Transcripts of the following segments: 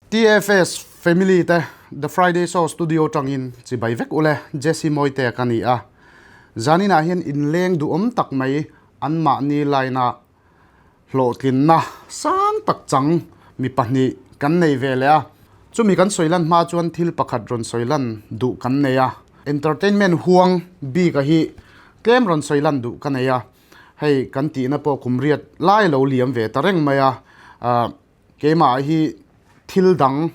TFS family te The Friday Show studio tangin chibai vek ule Jesse Mawite ka ni a. Zaninah hian inleng duhawm tak mai anmahni line ah hlawhtlinna sang tak chang mi pahnih kan nei ve leh a. Chumi kan sawi lan hma chuan thil pakhat rawn sawi lan duh kan nei a. Entertainment huang bik a hi tlem rawn sawi lan duh ka nei a. Hei kan tihna pawh kum riat lai lo liam ve ta reng mai a. Keimah hi thil dang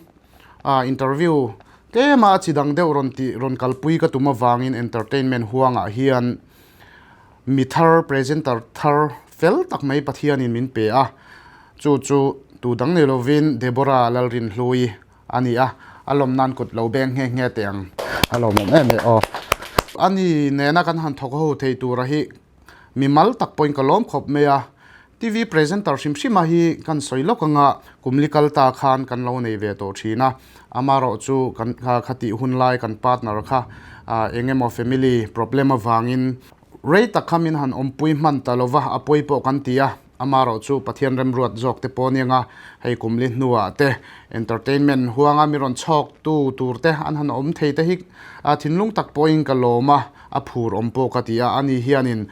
interview tlema a chi dang deuh rawn tih rawn kalpui ka tum avangin entertainment huangah hian mi thar presenter thar fel tak mai Pathianin min pe a, chu chu tu dang ni lovin Deborah Lalrinhlui a ni a, a lawm nan kut lo beng nghe nghe teh ang. A lawmawm em e aw. Ani nena kan han thawk ho thei tura hi Mimal tak pawhin ka lawm khawp mai a, TV presenter hrim hrim a hi kan sawi lawk anga kum li kal ta khan kan lo nei ve tawh thin a, amarawh chu kan khatih hun lai kan partner kha eng emaw family problem avangin rei tak kha min han awmpui hman ta lova a pawi pawh kan ti a, amarawh chu Pathian remruat zawk te pawh aniang a, hei kum li hnuah te entertainment huanga mi rawn chhawk tu tur te an han awm thei te hi thinlung tak pawhin ka lawm a. A phur awm pawh ka ti a, ani hianin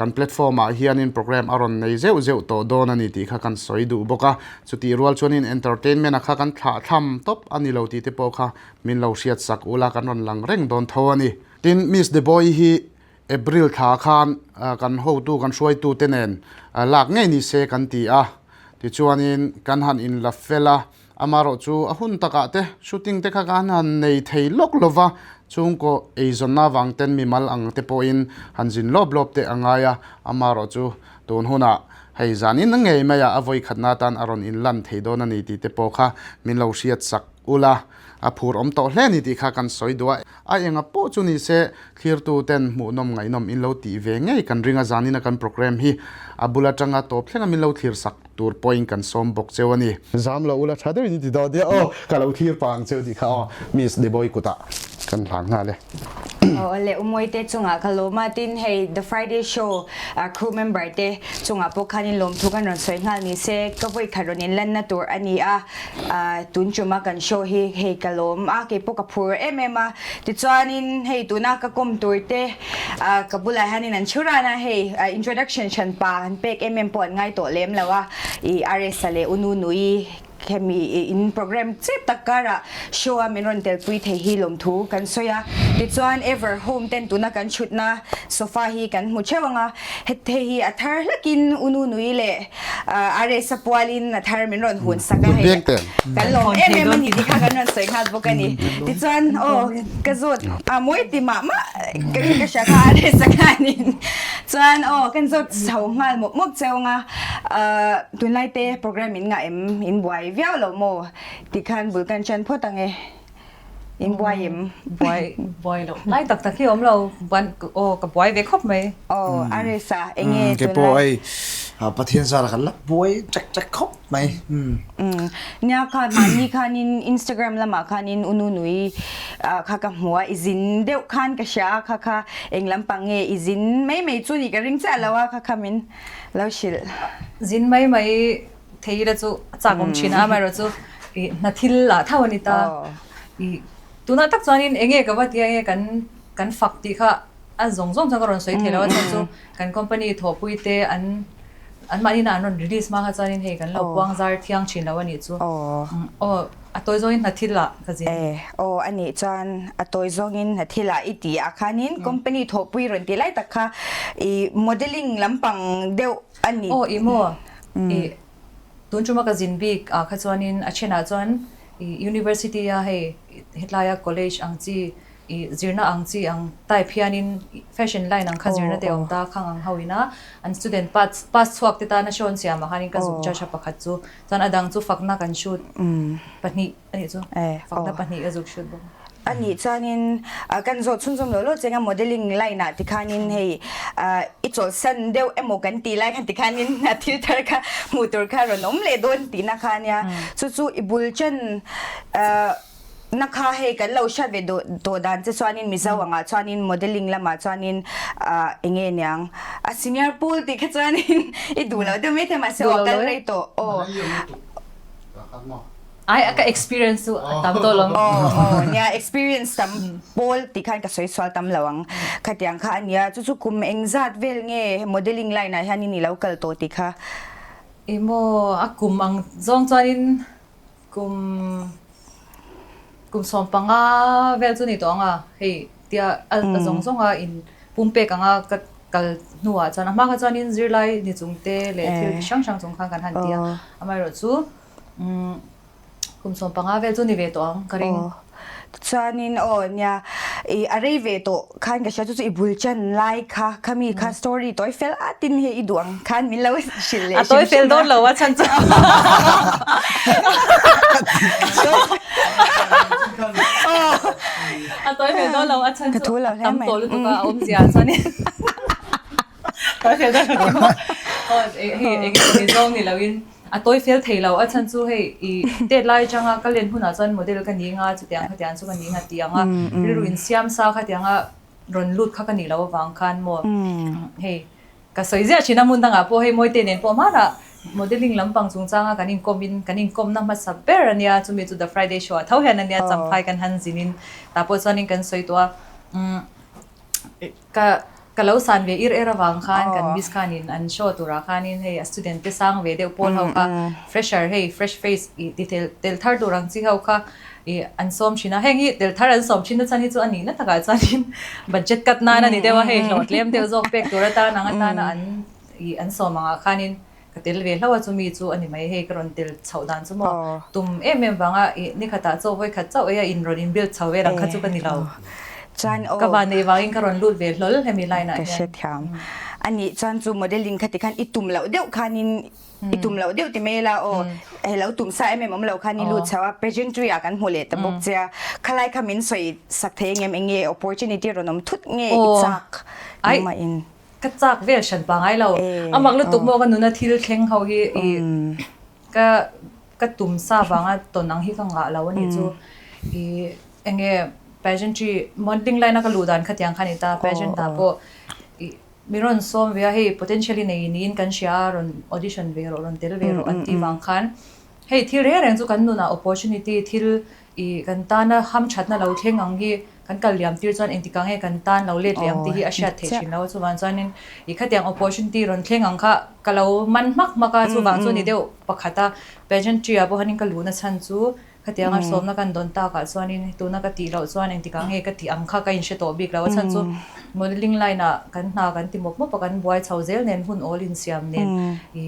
kan platform ah hianin program a rawn nei zeuh zeuh tawh dawn a ni tih kha kan sawi duh bawk a, chutih rual chuanin entertainment a kha kan thlah thlam tawp a ni lo tih te pawh kha min lo hriat sak ula kan rawn lang reng dawn tho a ni. Tin, Miss Deboy hi April thla khan kan hotu kan hruaitu te nen lak ngei ni se kan ti a, tichuanin kan han inla fel a, Amarawh chu a hun takah te shooting te kha kan han nei thei lawk lo va, chhungkaw eizawnna avang ten mimal ang te pawhin han zin lawp lawp te a ngai a, amarawh chu tun hunah hei zanin ngei maiah a vawi khatna atan a rawn inlan thei dawn a ni tih te pawh kha min lo hriat sak ula, a phur awm tawh hle a ni tih kha kan sawi duh a. A enga pawh chu ni se thlirtu ten hmuhnawm ngaihnawm in lo tih ve ngei kan ring a, zanina kan programme hi a bul atanga tawp thlenga min lo thlir sak Tur pawhin kan sawm bawk cheu a ni. Zam lo ula tha deuhin i ti dawn nia aw, ka lo thlir pah ang cheu tih kha aw, Miss Deboi kutah kan hlang nghal e. Aw le Umawi te chungah ka lawm a, tin hei The Friday Show crew member te chungah pawh khanin lawmthu kan rawn sawi nghal ni se, ka vawi khat rawn inlanna tur a ni a, tun chuma kan show hi hei ka lawm a, keipawh ka phur em em a, tichuanin hei tuna ka kawm tur te Ka bulah hianin an chhu ran a, hei introduction hran pa han pek em em pawh an ngai tawh lem lo a, i Aresa leh U Nunui hemi in program chep tak karah show a min rawn telpui thei hi lawmthu kan sawi a, tichuan Ever Home ten tuna kan chhutna sofa hi kan hmu theuh ang a, hei hi a thar hlakin U Nunui leh Aresa pualin a thar min rawn hun sak a, hei kan lawm em em a ni tih kha kan rawn sawi nghal bawk a ni. Tichuan aw ka zawt a mawi ti mah mah ka ka hria kha Aresa khanin chuan aw kan zawt chho nghal mawp mawp cheu ang a, tunlai te program in ngah em in buai viau lo maw tih khan bul kan ṭan phawt ang e. In buai em? Buai buai lo. Lai tak tak hi awm lo. Ban aw ka buai ve khawp mai. Aw Aresa enge Ke pawh hei Pathian zara kan la buai ṭek ṭek khawp mai. Nia khan mahni khanin Instagram lamah khanin u Nunui kha ka hmu a i zin deuh khan ka hria a kha kha eng lampang nge i zin mai mai chu ni ka ring chiah lo a kha kha min lo hrilh. Zin mai mai Thei ila chu a chak awm thin a, amaherawh chu ih hna thil ah tho a ni ta. Ih tunah tak chuanin eng nge ka va tia nge kan kan fak tih kha a zawng zawng chuan ka rawn sawi thei lo a, chhan chu kan company thawhpui te an an mahni an rawn release hma kha chuanin hei kan lo puang zar thiang thin lo a nih chu. Aw a tawi zawngin hna thil ah ka zin. Aw a nih chuan a tawi zawngin hna thil ah i ti ah khanin company thawhpui rawn tih lai tak kha ih modelling lampang deuh a ni. Aw ih maw I tun tuma ka zin bik ah kha chuanin a thenah chuan i university a hei hetlaia college ang chi i zirna ang chi ang type hianin fashion line ang kha zirna te a awm ta khang ang ho ina an student pass pass chhuak te tana show an siam ah khanin ka zuk judge a pakhat chu chuan a dang chu fakna kan shoot pahnih a nih chu fakna pahnih ka zuk shoot bawk. A nih chuanin kan zawh chhunzawm lo lo cheng a modelling line ah tikhanin hei i chawlhsan deuh emaw kan tih lai khan tikhanin a thil thar kha hmuh tur kha rawn awm leh dawn tihna kha ania. Chu chu i bul chen na kha hei kan lo hriat ve tawh dan che chuanin Mizo angah chuanin modelling lamah chuanin eng nge niang a senior pool tih kha chuanin i duh lo deuh maithei mahse aw kal rei tawh aw. Ai ka experience chu a tam tawh lo. Aw aw nia experience tam pawl tih khan ka sawi sual tam lo ang. Khatiang kha a nia chu chu kum engzat vel nge modelling line ah hian in i lo kal tawh tih kha. Emaw a kum ang zawng chuanin kum kum 15 vel chu ni tawh ang a hei tia a zawng zawng a in pumpek anga ka kal hnuah chuan a hma kha chuanin zirlai ni chung te leh thil chi hrang hrang chung khan kan han ti a amaherawh chu Kum 15 vel chu ni ve tawh ang ka ring. Aw. Chuanin aw nia i a rei ve tawh khan ka hria chu chu i bul chan lai kha khami kha story tawi fel atin hi i duh ang khan min lo hrilh leh A tawi fel dawn lo a chhan chu. A tawi fel dawn lo a chhan chu a tam tawh lutuk a a awmzia chuanin. Tawi fel dawn lo aw hei eng emaw ni zawng ni loin A tawi fel thei lo, a chhan chu hei i tet lai atanga ka len hunah chuan model ka ni nga chutiang khatiang chu ka ni nga tih ang a, rilru insiam sa khatiang a rawn lut kha ka nih loh avang khan maw hei ka sawi ziah thin a hmun dangah pawh hei Mawite nen pawh hmanah modelling lampang chungchanga kan inkawm in kan inkawmna hmasa ber a nia chumi chu The Friday Show ah tho hian a nia champhai kan han zin in tah pawh chuanin kan sawi tawh a umm Ka ka lo san ve ir er avang khan kan miss khanin an show turah khanin hei a student te sang ve deuh pawl ho kha fresher hei fresh face ih ti tel tel thar tur ang chi ho kha ih an sawm thin a heng hi tel thar an sawm thin na chhan hi chu a nihna takah chuanin budget cut nan a ni deuh a hei hlawh tlem deuh zawk pek tur atan ang atana an ih an sawm angah khanin Ka tel ve hlauh a chumi chu a ni mai hei ka rawn tel chhoh dan chu maw tum em em vanga ih nikhatah chaw vawi khat chauh ei a in rawn in build chho vel ang kha chu ka ni lo. Ka van nei vangin ka rawn lut ve hlawl hemi line ah hian. Ka hrethiam. A nih chuan chu modelling kha tikhan i tum loh deuh khanin i tum loh deuh ti mai la aw hei lo tum sa em em awm lo khan i lut chho a pageantry ah kan hmu leh ta bawk che a khalai kha min sawi sak thei engem eng nge opportunity rawn awm thut nge i chak nangmah in. Ka chak vel hran pa ngai lo. A mak lutuk maw ka nuna thil thleng ho hi i ka ka tum sa vanga tawn ang hi ka ngah lo a nih chu. I enge pageantry modelling line a ka luh dan khatiang kha a ni ta pageant ah pawh i mi rawn sawm ve a hei potential i nei niin kan hria a rawn audition ve rawh rawn tel ve rawh an tih vang khan hei thil reng reng chu kan nunah opportunity thil I kan tana hamthatna lo thleng ang hi kan kal liam tir chuan engtikah nge kan tan lo let leh ang tih hi a hriat theih thin lo a, chuvang chuanin i khatiang opportunity rawn thleng ang kha ka lo man hmak hmak a, chuvang chu ni deuh pakhat a pageantry ah pawh hianin ka luhna chhan chu khatianga sawmna kan dawn takah chuanin tuna ka tih loh chuan engtikah nge ka tih ang kha ka inhre tawh bik lo a chhan chu modelling line ah kan hna kan ti mawp mawp a kan buai chho zel nen hun awl insiam nen i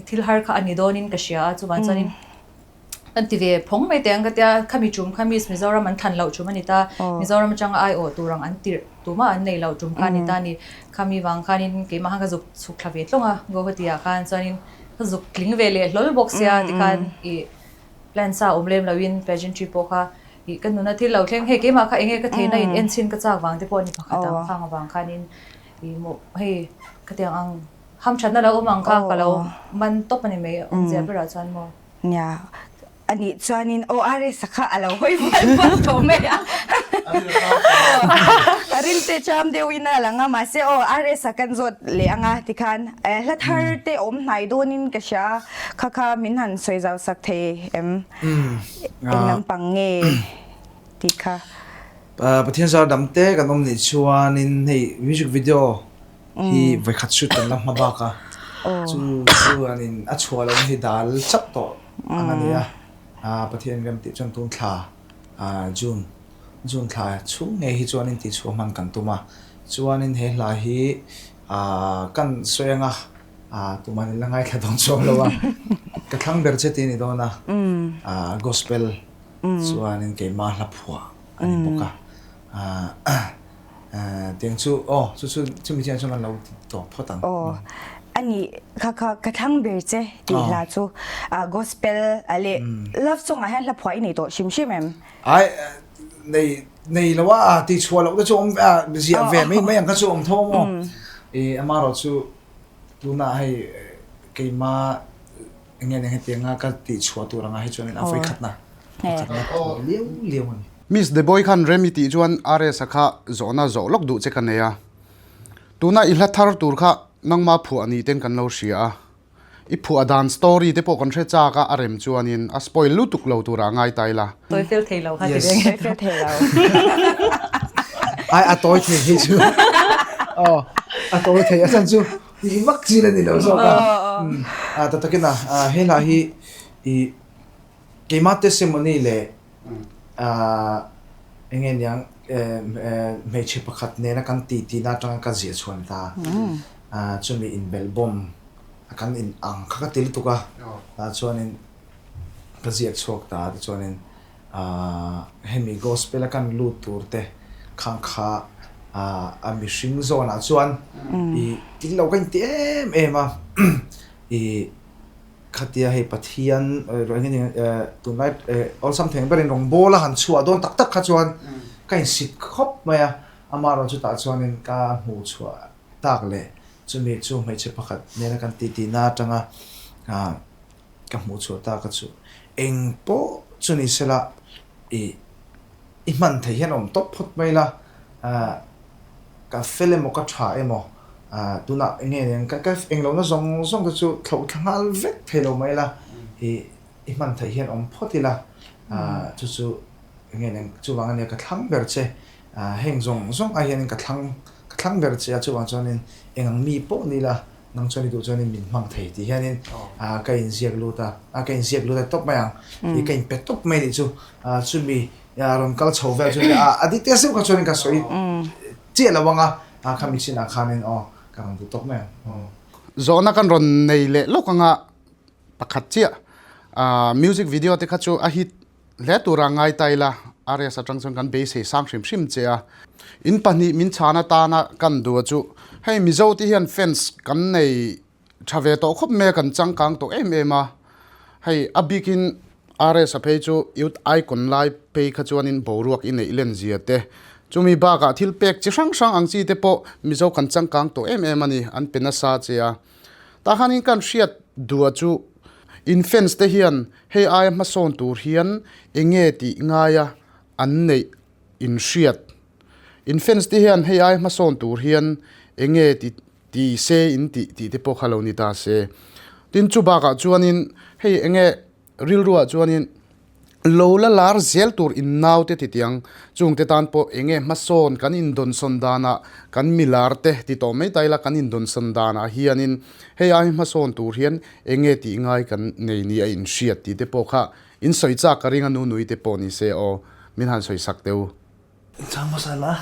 thil har kha a ni dawnin ka hria a chuvang chuanin Kan ti ve phawng mai teh ang ka tia, khami tum kha Miss Mizoram an thlan loh tum a ni ta, Mizoram atanga aiawh tur ang an tirh tumah an nei loh tum kha a ni ta a ni. Khami vang khanin keimah khan ka zuk chhuk thla ve tlawng a, Guwahati ah khan chuanin ka zuk tling ve leh hlawl bawk sia tikhan ih plan sa awm lem loin pageantry pawh kha ih ka nuna thil lo thleng hei keimah kha enge ka theihna in enchhin ka chak vang te pawh a ni pakhat ang khang avang khanin ih maw hei khatiang ang hamthatna lo awm ang kha ka lo man tawp a ni mai awmzia berah chuan maw. Nia, a nih chuanin aw RS-a kha a lo hawi fual fual tawh mai a. A rinte cham deuhin a lang a, mahse aw RS-a kan zawt leh ang a tikhan hla thar te awm hnai dawnin ka hria a, kha kha min han sawi zau sak thei em? Eng lampang nge tih kha. Pathian zar dam te kan awm nih chuanin hei music video hi vawikhat shoot kan la hma bak a chu chuanin a chhuah lohna hi dal chauh tawh ang a ni a Pathian rem tih chuan tun thla June June thla chhung ngei hi chuanin tihchhuah hman kan tum a chuanin he hla hi kan sawi anga tuman in la ngaithla dawn chuang lo a ka thlang ber che tih a ni dawn a gospel chuanin keimah hla phuah a ni bawk a. Tiang chu aw chu chu chumi chian chuan kan lo ti tawp phawt ang. Aw a nih kha kha ka thlang ber che tih hla chu gospel leh love song ah hian hla phuah i nei tawh hrim hrim em? Ai nei nei lo a tih chhuah loh te chu awm ziah ve mai mai ang kha chu awm tho maw i amaherawh chu tunah hei keimah Enge eng hetianga ka tih chhuah tur anga hi chuanin a vawi khatna pakhatna tur liau liau a ni. Miss Deboi khan rem i tih chuan RS-a kha zawhna zawh lawk duh che ka nei a. Tuna i hla thar tur kha nangma phuah ni ten kan lo hria a. I phuah dan story te pawh kan hre chak a, a rem chuanin a spoil lutuk lo turah ngai ta ila. Tawi fel thei lo kha ti reng. Tawi fel thei lo. Ai a tawi thei hi chu aw a tawi thei a chhan chu tih vak chi la ni lo zawk a. A ta takin a he hla hi i keimah testimony leh eng nge niang hmeichhe pakhat nena kan tih tihna atanga ka ziah chhuah a ni ta. Chumi inbelhbawm a kan in ang kha ka ti lutuk a, tah chuanin ka ziak chhuak ta a tichuanin aah hemi gospel a kan lut tur te khang kha aah a mihring zawnah chuan ih tling lo ka inti em em a ih khatia hei Pathian eh tunlai eh awlsam theng berin rawngbawl a han chhuah dawn tak tak kha chuan ka insit khawp mai a, amaherawhchu tah chuanin ka hmuh chhuah tak leh Chumi chu hmeichhe pakhat nena kan titihna atanga ka hmuh chhuah tak a chu eng pawh chu ni sela ih i hman theih hian awm tawp phawt mai la, ka fel emaw ka tha emaw tunah eng nge eng ka eng lohna zawng zawng te chu thlauh thla nghal vek thei lo mai la ih i hman theih hian awm phawt ila chu chu eng nge eng chuvang ania ka thlang ber che. Heng zawng zawng ai hianin ka thlang ka thlang ber che a, chuvang chuanin eng ang mi pawh ni la, nang chuan i duh chuanin min hmang thei tih hianin ka inziak lut a, ka inziak lut a tawp mai ang, ih ka inpe tawp mai nih chu, chumi rawn kal chho vel chu a details deuh kha chuanin ka sawi chiah lo ang a, khami chinah khanin aw ka rawn duh tawp mai ang aw. Zawhna kan rawn nei leh lawk anga pakhat chiah, music video te kha chu a hit Hle tura ngai ta ila, RS atang chuan kan beisei sang hrim hrim che a. In pahnih min chhan atana kan duh chu hei Mizo te hian fans kan nei tha ve tawh khawp mai a, kan changkang tawh em em a. Hei a bikin RS a phei chu Youth Icon lai phei kha chuanin boruak i neih len zia te, chumi bakah thil pek chi hrang hrang ang chi te pawh Mizo kan changkang tawh em em a ni, an pe nasa che a. Tah khanin kan hriat duh chu in fans te hian hei aia hmasawn tur hian eng nge tih ngaia an neih in hriat. In fans te hian hei aia hmasawn tur hian eng nge ti ti se in tih tih te pawh kha lo ni ta se. Tin chu bakah chuanin hei eng nge Rilruah chuanin lo la lar zel tur in naute ti tiang chungte tan pawh eng nge hmasawn kan indawnsawn danah kan milar te ti tawh mai ta ila kan indawnsawn danah hianin hei ai hmasawn tur hian eng nge tih ngai kan nei ni a inhriat tih te pawh kha in sawi chak ka ring a nunui te pawh ni se aw min han sawi sak teh u. Chang hmasa la.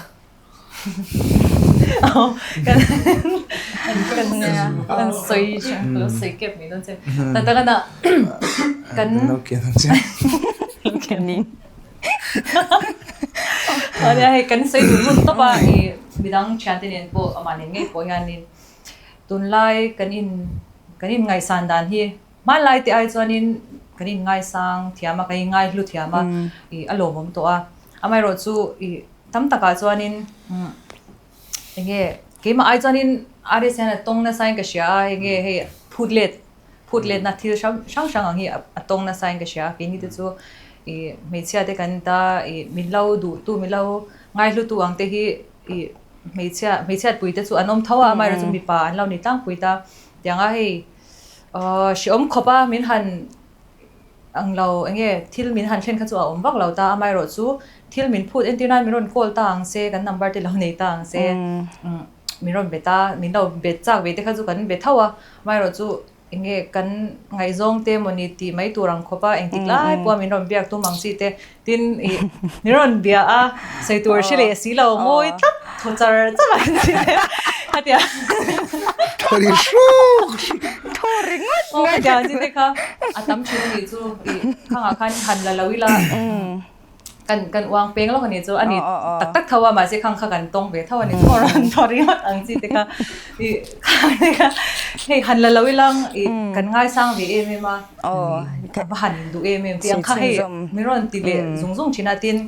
Kan sawi lo sawi kep mai dawn che. Ta taka na kan Lo kian ang che. Kianin. Ania hei kan sawi dun hun tawp a i midang thiante nen pawh amah nen ngei pawh hianin tunlai kan in kan in ngaihsan dan hi hmanlai te ai chuanin kan in ngaisang thiam a kan in ngaihlu thiam a i a lawmawm tawh a. Amaherawh chu ih tam takah chuanin eng nge keimah ai chuanin RS hian a tawng nasa in ka hria a eng nge hei phut let phut letna thil hrang hrang hrang ang hi a tawng nasa in ka hria a keini te chu ih hmeichhia te kan ta ih min lo duh tu min lo ngaihlu tu ang te hi ih hmeichhia hmeichhiat pui te chu an awm tho a amaherawh chu mipa an lo ni tlangpui ta tiang a hei ahh hreawm khawp a min han Ang lo, eng nge thil min han thlen kha chu a awm vak lo ta, amaherawh chu thil min phut entir nan min rawn call ta ang se, kan number te lo nei ta ang se, min rawn be ta, min lo be chak ve te kha chu kan be tho a, amaherawh chu eng nge kan ngaihzawng te mawni tih mai tur ang khawp a, engtik lai pawha min rawn biak tum ang chi te, tin ih min rawn bia a, sawi tur hre leh si lo, ngawi tlat thaw char char ang chi te khatia. Thaw ri hruk hruk. Thaw ringawt Aw khatia ang chi te kha a tam thin a nih chu ih khangah khan han la lo ila kan kan uang peng lawk a nih chu a ni tak tak tho a mahse khang kha kan tawng ve tho a ni chu aw rawn thaw ringawt ang chi te kha ih khang te kha hei han la lo ilang ih kan ngaisang ve em em a. Ka va han duh em em tih ang kha hei min rawn ti leh zung zung thin a tin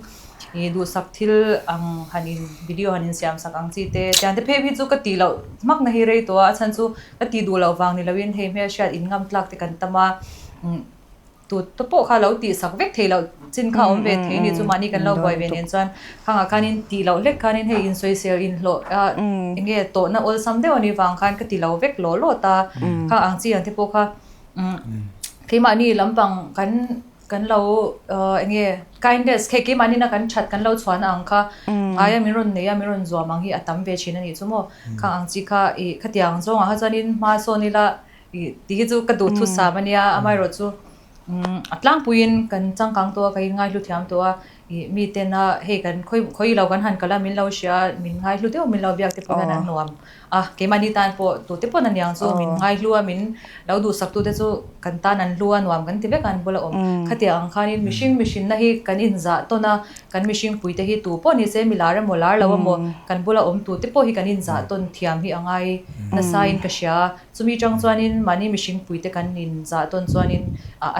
ih duhsak thil ang han in video han in siam sak ang chi te tiang te phei hi chu ka tih loh hmak na hi rei tawh a a chhan chu ka tih duh loh vang ni lo in hei hmelhriat in ngam tlak te kan tam a tu te pawh kha lo tih sak vek thei loh chin kha a awm ve thei ni chu mahni kan lo buai ve nen chuan khangah khan in tih loh hlek khan in hei in sawisel in hlawh a eng nge tawhna awlsam deuh a nih vang khan ka ti lo vek lawh lawt a khang ang chi ang te pawh kha. Keimahni lampang kan kan lo eng nge kindness hei keimahni na kan that kan lo chhuahna ang kha aia min rawn nei a min rawn zuam ang hi a tam ve thin a nih chu maw. Khang ang chi kha ih khatiang zawngah kha chuanin hma sawn ila ih tih hi chu ka duhthusam a nia amaherawhchu A tlangpuiin kan changkang tawh a, ka inngaihlu thiam tawh a, ih mi tena hei kan khawi khawi lo kan han kal a, min lo hria a, min ngaihlu deuh min lo biak te pawh hian an nuam a, keimahni tan pawh tute pawn a niang chu min ngaihlu a, min lo duhsak tute chu kan tan an hlu a, nuam kan ti vek a an bula awm. Khatiang ang khanin mihring mihrinna hi kan inzah tawn a, kan mihring puite hi tu pawh ni se mi lar emaw lar lo emaw kan bula awm tute pawh hi kan inzah tawn thiam hi a ngai nasain ka hria a. Chumi chang chuanin mahni mihring puite kan inzah tawn chuanin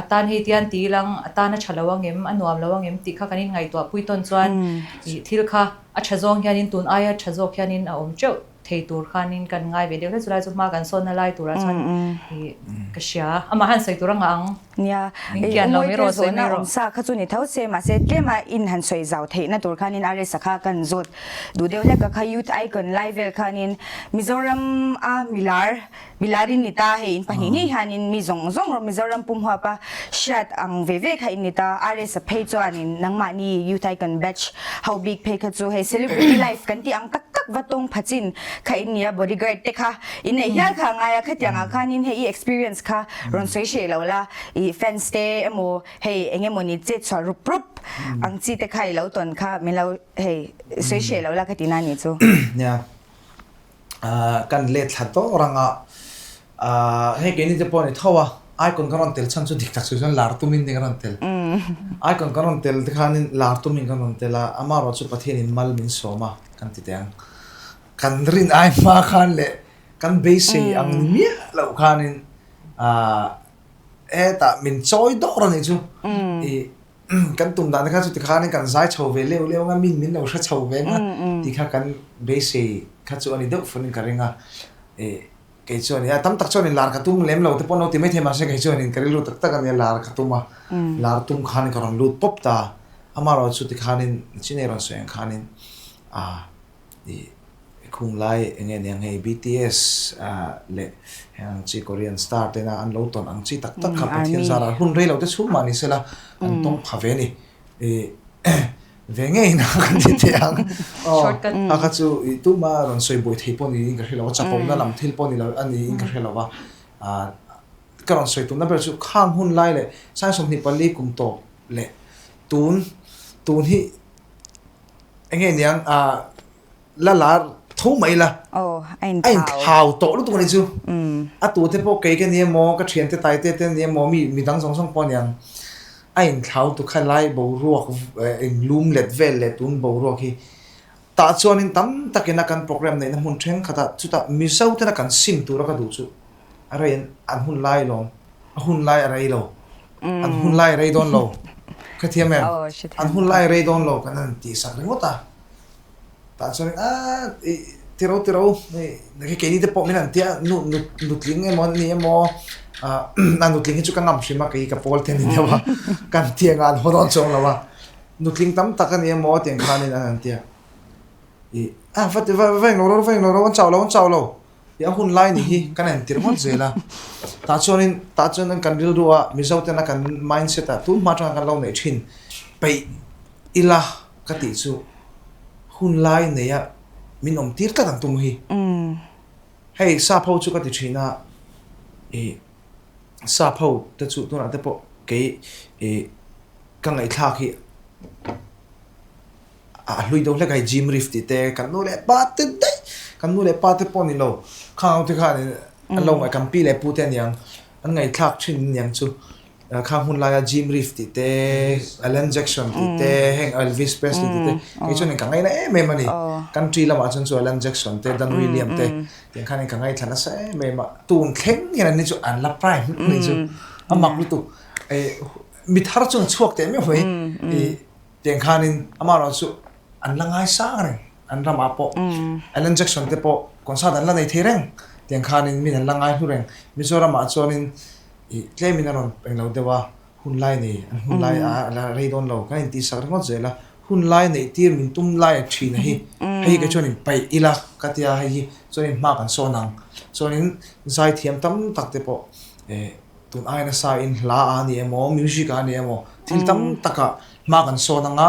a tan hei tian ti ilang a tan a tha lo angem, a nuam lo angem tih kha kan inngaihtuah pui tawn chuan ih thil kha a tha zawng hianin tun aia tha zawk hianin a awm teuh thei tur khanin kan ngai ve deuh hle. Chulai chu hma kan sawnna lai turah chuan ih ka hria. Amah han sawi tur a ngah ang. Nia, Min kian lo mai rawh, sawi mai rawh. Awmsa kha chu ni tho se, mahse tlema in han sawi zau theihna tur khanin RS-a kha kan zawt duh deuh hlek a, kha Youth Icon lai vel khanin Mizoram a milar, milar in ni ta hei in pahnih ngei hianin mi zawng zawng rawh Mizoram pum huapa hriat ang ve ve kha in ni ta, RS-a phei chuanin nangmahni Youth Icon batch ho bik phei kha chu hei celebrity life kan tih ang tak tak va tawng phachin kha in ni a, bodyguard te kha in neih hial kha a ngai a, khatiangah khanin hei i experience kha Rawn sawi hreh lo la, i fans te emaw hei eng emaw ni chet chhuah rup rup ang chi te kha i lo tawn kha min lo hei sawi hreh lo la ka ti na nih chu. Nia, kan let thla tawh rang a, hei keini te pawh a ni tho a, icon kan rawn tel chhan chu dik tak sawi chuan lar tumin te kan rawn tel. Icon kan rawn tel te khanin lar tumin kan rawn tel a, amaherawhchu chu Pathianin mal min sawm a kan ti teh ang. Kan rin ai hma khan leh Kan beisei ang ni miah loh khanin hetah min chawi dawr a nih chu. I kan tum dan te kha chuti khanin kan zai chho ve leuh leuh ang a, min min lo hre chho ve ang a tih kha kan beisei kha chu a ni deuh funin ka ring a. I kei chuan a tam tak chuanin lar ka tum lem lo te pawh an lo ti maithei mahse kei chuanin ka rilru tak tak a nia lar ka tum a, lar tum khanin ka rawn lut pawp ta. Amaherawhchu chuti khanin chinei rawn sawi ang khanin a. I khung lai eng nge niang hei BTS leh heng ang chi Korean star tena an lo tawn ang chi tak tak kha Pathian zara hun rei lo te chhung mah ni sela an tawng pha ve ni. I ve ngei na kan ti thei ang. Aw a kha chu i tuma rawn sawi buai thei pawh niin ka hre lo a, chapawmna lam thil pawh ni lo a niin ka hre lo a. Ka rawn sawi tumna ber chu khang hun lai leh sang 24 kum tawp leh tun tun hi Enge niang ah la lar tho mai la. Aw, a in thau tawh lutuk a ni chu. A tu te pawh kei ka ni emaw, ka thian te tai te te ni emaw, mi midang zawng zawng pawh aniang. A in thlau tu kha lai boruak in lum let vel leh tun boruak hi. Tah chuanin tam takin a kan program neihna hmun thenkhatah chutah Mizo tena kan sim tura ka duh chu a rei an hun lai lawm. A hun lai a rei lo. An hun lai a rei dawn lo. Ka thiam em? An hun lai a rei dawn lo kan han tih sak ringawt a. Tah chuan aaa i tiro tiro hei keini te pawh min han tia nu nu nutling emaw an ni emaw ah a nutling hi chu ka ngam hrim a kei ka pawl te a ni deuh a kan tiang ah an haw dawn chuang lo a. Nutling tam tak a ni emaw tiang khanin an han tia. I a va va va englo ro va englo ro an chau lo an chau lo. Tih a hun lai nih hi kan entir ngawt zel a. Tah chuanin tah chuan kan rilru a Mizo tena kan mindset ah tun hma atanga kan lo neih thin peih ila ka tih chu hun lai neia min awm tir tlat ang tum hi. Hei sap ho chu ka ti thin a ih sap ho te chu tunah te pawh kei ih ka ngaihthlak hi A hlui deuh hlek a hei Jim Reeves tih te kan nu leh pa te daih kan nu leh pa te pawh ni lo khang ho te khan an lo ngaih kan pi leh pu te aniang an ngaihthlak thin aniang chu khang hun laia Jim Reeves tih te Alan Jackson tih te heng Elvis Presley tih te kei chuan ka ngaina em em a ni country lamah chuan chu Alan Jackson te Dan William te tiang khan ka ngaithla nasa em em a tun thleng hian an ni chu an la prime lutuk a ni chu a mak lutuk mi thar chuan chhuak teh meuh mai i Tiang khanin amaherawh chu an la ngaisang reng, an ramah pawh Alan Jackson te pawh concert an la nei thei reng, tiang khanin min an la ngai hlu reng. Mizoramah chuanin ih tlemin a rawn englo deuh a, hun lai nei, an hun lai a la rei dawn lo, kan intihsak ringawt zel a, hun lai neih tir min tum lai a thin a hi, hei hi kei chuanin paih ila ka tia hei hi chuanin hma kan sawn ang, chuanin zaithiam tam tak te pawh eh. tun ai nasa in hla a ni emaw music a ni emaw thil tam takah hma kan sawn anga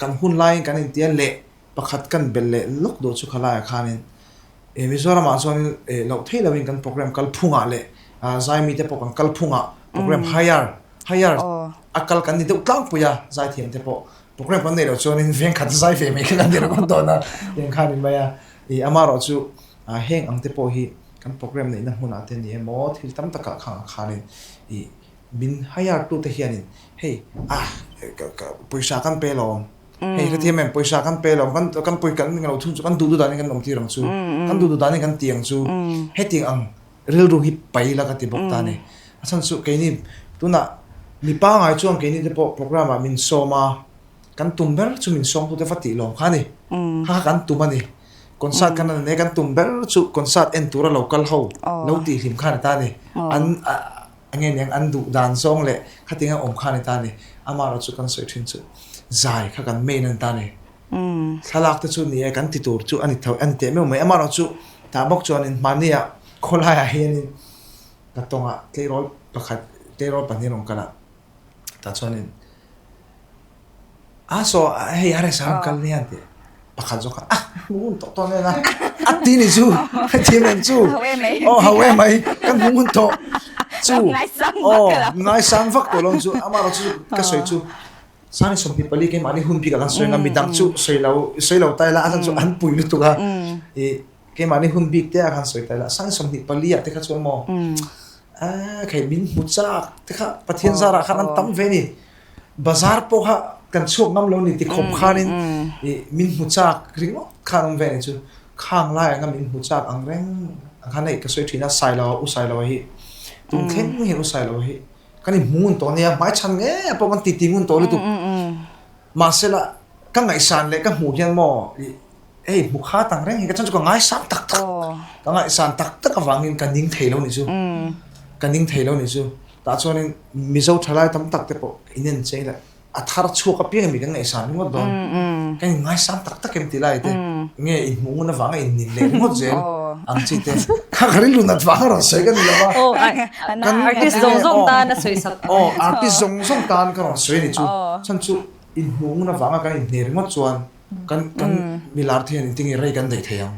kan hun laiin kan intia leh pakhat kan belh leh lawk duh chu khalaiah khanin eh Mizoramah chuanin eh loh theih loin kan program kalphungah leh zaimi te pawh kan kalphungah program hire hire a kal kan ni deuh tlangpui a zaithiam te pawh program kan neih loh chuanin veng khat zai ve mai kha kan ni ringawt dawn a tiang khan in mai a ih amaherawh chu heng ang te pawh hi kan program neihna hmunah te ni emaw thil tam takah khang ah khanin ih min hire tu te hianin hei ah pawisa kan pe lawm hei hrethiam em pawisa kan pe lawm kan kan pawi kan lo thung chu kan duh duh danin kan awm tir ang chu kan duh duh danin kan ti ang chu hetiang ang rilru hi pai la ka ti bawk ta a ni. A chhan chu keini tunah mi pangai chuan keini te pawh program ah min sawm a, kan tum ber chu min sawm tute va tih lawm kha a ni. Kha kha kan tum a ni. Concert kan han nei a, kan tum ber chu concert en tura lo kal ho lo tih hlim kha a ni ta a ni. An eng nge niang an duh dan zawng leh khatinga awm kha a ni ta a ni. Amaherawhchu kan sawi thin chu zai kha kan main a ni ta a ni. Thlalak te chu ni e, kan ti tur chu a ni tho, a ni teh meuh mai. Amaherawhchu tah bawk chuanin hmahniah khawlaiah hianin ka tawngah tleirawl pakhat, tleirawl pahnih an rawn kal a, tah chuanin a saw hei a restaurant kal nia an ti a, pakhat zawk khan a hmu ngun tawh tawh nen a, a ti ni chu, heti em em chu, aw ho em mai, kan hmu ngun tawh chu, aw ngaisang vak tawh lo chu, amaherawhchu ka sawi chu. Sani 24 keimahni hun bik ah kan sawi anga midang chu sawi lo sawi lo ta ila a chhan chu an pui lutuk a ih keimahni hun bik te ah khan sawi ta ila Sani 24 ah te kha chuan maw ah kei min hmu chak te kha Pathian zarah khan an tam ve a ni bazar pawh kha kan chhuak ngam lo ni ti khawp khanin ih min hmu chak ringawt khan awm ve a ni chu khang lai anga min hmu chak ang reng ang khan hei ka sawi thin a Sailo u Sailo hi tun thleng hian u Sailo hi Kan inhmu ngun tawh ania, hmaichhan ngei pawh kan titi ngun tawh lutuk. Mahsela ka ngaihsan leh ka hmuh hian maw ih hei hmu khat ang reng hi ka chuan chu ka ngaisang tak tak, ka ngaihsan tak tak avangin ka ning thei lo nih chu, ka ning thei lo nih chu. Tah chuanin Mizo thalai tam tak te pawh inenchei leh A thar chhuak apiang emi kan ngaihsan ringawt dawn. Kan in ngaisang tak tak em ti lai te nge in hmuh ngun avanga in nin leh ringawt zel ang chi te. Kha ka rilru nat vang a rawn sawi ka ni lo va. Kan artist zawng zawng tan a sawi sak. Aw artist zawng zawng tan ka rawn sawi a ni chu. Chhan chu in hmuh ngun avanga kan in hne ringawt chuan kan kan milar te hian engtin nge rei kan daih thei ang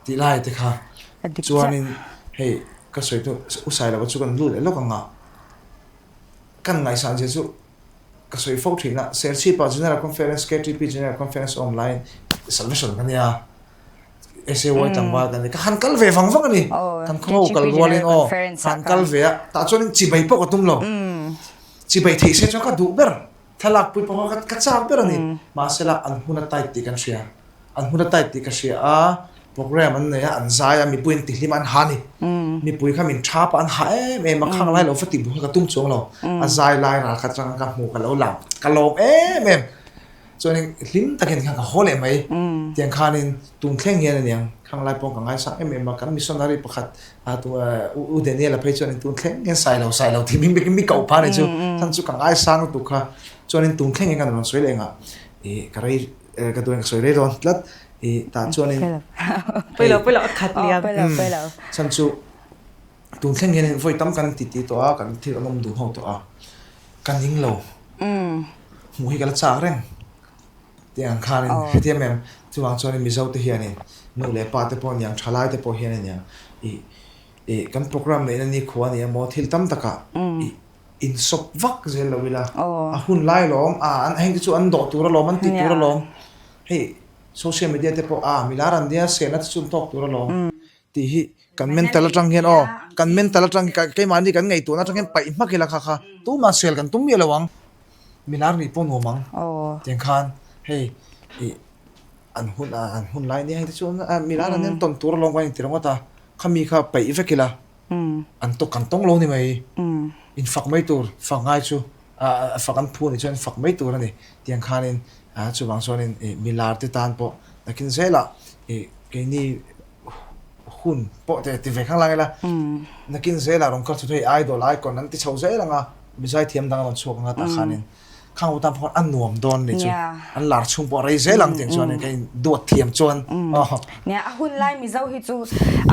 tih lai te kha. Chuanin hei ka sawi tu u Sailova chu kan lut leh lawk ang a. Kan ngaihsan zia chu ka sawi fo thin a, Serchhip-ah General Conference, KTP General Conference a awm laiin Salvation ka nia, SAY tlangval ka nia, ka han kal ve vang vang a ni, kan khaw ho kal rualin aw, ka han kal ve a, tah chuanin chibai pawh ka tum lo, chibai theih se chuan ka duh ber, thlalak pui pawh kha ka chak ber a ni, mahsela an hun a tight tih kan hria. An hun a tight tih ka hria a, program an nei a, an zai a, mipui an tihlim a, an ha a ni. Mipui kha min thap a, an ha em em a, khang lai lo va tih buh kha ka tum chuang lo. A zai lai ral khat atanga ka hmu ka lo lang, ka lawm em em. Chuanin hlim takin khan ka haw leh mai. Tiang khanin tun thleng hian aniang, khang lai pawh ka ngaisang em em a, kan missionary pakhat U Daniel-a phei chuanin tun thleng hian Sailo Sailo tih min mi koh phah a ni chu. Chhan chu ka ngaisang lutuk kha. Chuanin tun thleng hian kan rawn sawi leh engah ih ka rei Ka duh eng sawi rei dawn tlat i tah chuanin Pawilo pawilo a khat liam. Chhan chu tun thleng hian vawi tam kan ti ti tawh a, kan thil an awm dun ho tawh a, ka ning lo. Hmuh hi ka la chak reng tih ang khanin hetiang em chuvang chuanin Mizo te hianin nu leh pa te pawh aniang thalai te pawh hian aniang i i kan program neihna nikhua a ni emaw thil tam takah i Insawp vak zel lo ila, a hun lai alawm, a an heng te chu an dawh tur alawm, an tih tur alawm, hei social media te pawh a milar an nia sehna te chu an tawk tur alawm tih hi kan mental atang hian aw kan mental atang keimahni kan ngaihtuahna atang hian paih hmak ila kha kha tumah sel kan tum miah lo ang, milar nih pawh nuam ang tiang khan hei ih an hun an hun lai nia heng te chu milar an nia an tawn tur alawm kan inti ringawt a, khami kha paih vek ila. An tawk kan tawng lo ni mai. In fak mai tur, fak ngai chu fak an phu a nih chuan fak mai tur a ni. Tiang khanin chuvang chuanin milar te tan pawh nakin zelah keini hun pawh te ti ve khang lang ila nakin zelah rawn kal chho thei idol icon an ti chho zel ang a, mi zaithiam dang a rawn chhuak ang a tah khanin. Khang ho tan pawh khan a nuam dawn ni chu. An lar chhung pawh a rei zel ang tiang chuan ka in duat thiam chuan. Nia, a hun lai Mizo hi chu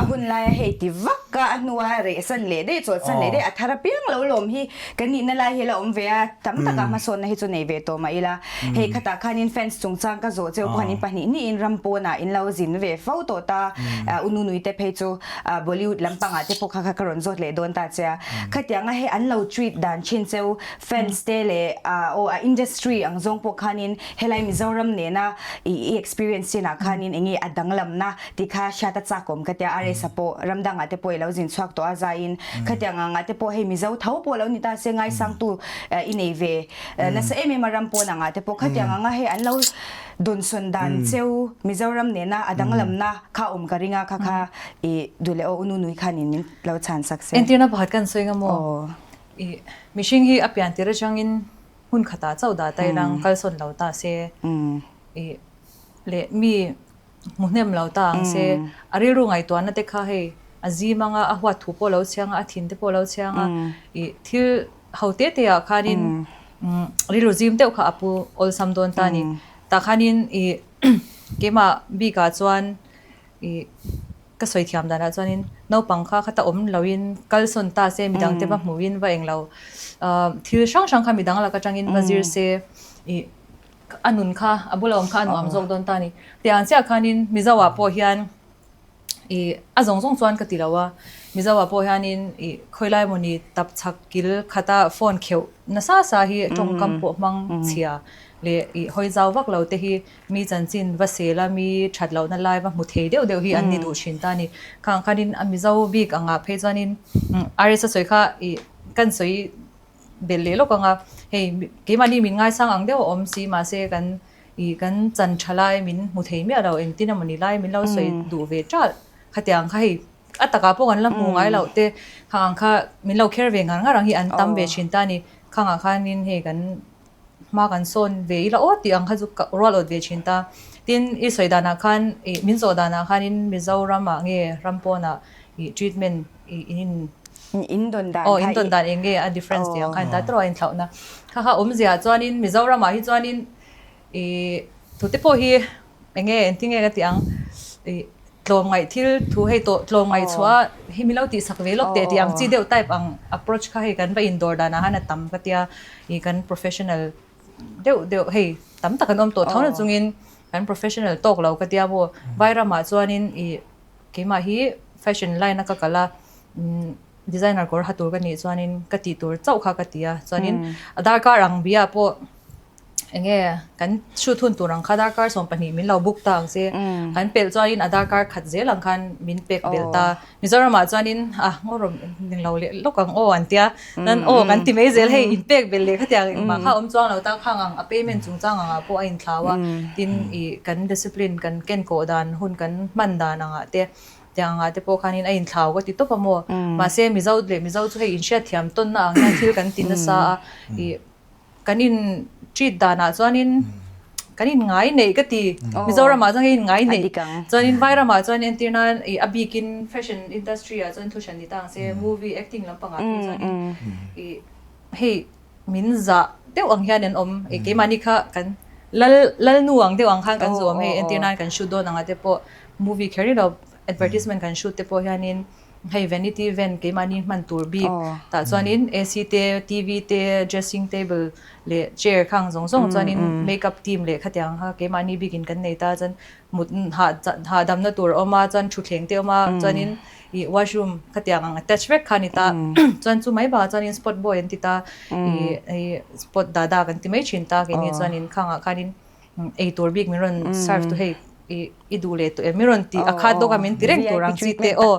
a hun laia hei ti vak a, a hnua reh san leh daih, chawlh san leh daih, a thar apiang lo lawm hi kan nihna lai hi la awm ve a, tam takah hmasawnna hi chu nei ve tawh mah ila. Hei khatah khanin fans chungchang ka zawh cheu pawh khan in pahnih hnihin ram pawnah in lo zin ve fo tawh ta, u Nunui te phei chu Bollywood lampangah te pawh kha kha ka rawn zawt leh dawn ta che a. Khatianga hei an lo treat dan thin cheu fans te leh aw a industry ang zawng pawh khanin helai Mizoram nena i experience chinah khanin enge a danglamna tih kha hriat a chak awm ka tia RS-a pawh ram dangah te pawh i lo zin chhuak tawh a zaiin khatiang angah te pawh hei Mizo tho pawh lo ni ta se ngaisangtu i nei ve nasa em em a ram pawn angah te pawh khatiang anga hei an lo dawnsawn dan cheu Mizoram nena a danglamna kha awm ka ring a kha kha i duh leh aw u Nunui khanin min lo chhan sak se. Entirna pakhat kan sawi nga maw? I mihring hi a pian tir atangin hmun khatah chauh dah ta ilang kalsawn lo ta se i leh mi hmu hnem lo ta ang se a rilru ngaihtuahna te kha hei a zim anga a huat thu pawh lo chhiang a a thin te pawh lo chhiang a i thil ho te te ah khanin rilru zim deuh kha a pu awlsam dawn ta a ni tah khanin i keimah bikah chuan i Ka sawi thiam danah chuanin naupang kha khata awm loin kalsawn ta se midangte va hmuhin va englo thil hrang hrang kha midang lak atangin va zir se ih a nun kha a bula awm kha a nuam zawk dawn ta a ni. Tiang chiah khanin Mizo ah pawh hian ih a zawng zawng chuan ka ti lo a, Mizo ah pawh hianin ih khawilai mawni tap chhak kil khata phone kheuh nasa sa hi tawngkam pawh hmang chhia leh ih hawi zau vak lo te hi Mi chanchin va sel a, mi that lohna lai va hmu thei deuh deuh hi an ni duh thin ta a ni. Khang khanin a Mizo bik angah phei chuanin RS a sawi kha ih kan sawi belh leh lawk ang a, hei keimahni min ngaisang ang deuh a awm si mahse kan ih kan chan tha lai min hmu thei miah lo engtin emawni lai min lo sawi duh ve ṭalh khatiang kha hei a takah pawh kan la hmu ngai loh te khang ang kha min lo kher ve ngar ngar ang hi an tam ve thin ta a ni. Khangah khanin hei kan. Hma kan sawn ve ila aw tih ang kha chu ka rual awt ve thin ta. Tin, i sawi danah khan ih min zawh danah khanin Mizoram ah nge ram pawnah ih treatment ih in in In dawn dan aw in dawn dan eng nge a difference tih ang khan ta tawh a inthlauhna. Kha kha awmzia chuanin Mizoram ah hi chuanin ih tute pawh hi eng nge engtin nge ka tih ang ih Tlawmngaih thil thu hei tawh tlawmngaih chhuah hi min lo tihsak ve lawk teh tih ang chi deuh type ang approach kha hei kan va indawr danah khan a tam ka tia ih kan professional deuh deuh hei tam tak an awm tawh tho na chungin kan professional tawk lo ka tia maw vairamah chuanin ih keimah hi fashion line a ka kal a umm designer kawr ha tur ka nih chuanin ka tih tur chauh kha ka ti a chuanin a darkar ang bia pawh. Eng nge kan shoot hun tur ang kha darkar 12 min lo book ta ang che. Kan pelh chuanin a darkar khat zel ang khan min pek belh ta. Mizoramah chuanin a ngaw rawm ning lo leh lawk ang aw an tia. Chuan aw kan ti mai zel hei in pek belh leh khatiang engmah kha a awm chuang lo ta khang ang a payment chungchang angah pawh a inthlau a. Tin ih kan discipline kan ken kawh dan hun kan hman dan angah te tiang angah te pawh khanin a inthlau ka ti tawp a maw. Mahse Mizo leh Mizo chu hei inhriatthiam tawnna ang hian thil kan ti nasa a ih Kan in treat danah chuanin kan in ngai neih ka ti. Mizoramah chuan kan in ngai neih. Chuanin Vairamah chuan entir nan ih a bikin fashion industry ah chuan thu hran ni ta ang se movie acting lampangah phei chuanin ih hei min zah deuh ang hian an awm. Ih keimahni kha kan lal lalnu ang deuh ang khan kan zuam hei entir nan kan shoot dawn anga te pawh movie kher ni lo advertisement kan shoot te pawh hianin Hei vanity van keimahni hman tur bik tah chuanin AC te, TV te, dressing table leh chair khang zawng zawng chuanin makeup team leh khatiang kha keimahni bikin kan nei ta chuan mut hahdamna tur a awm a chuan thutthleng te a awm a chuanin ih washroom khatiang ang attach vek kha a ni ta chuan chu mai bakah chuanin spot boy an ti ta ih ih spot dada kan ti mai thin ta keini chuanin khangah khanin Ei tur bik min rawn serve tu hei i duh leh tawh em min rawn ti a khat dawk a min ti reng tur ang chi te aw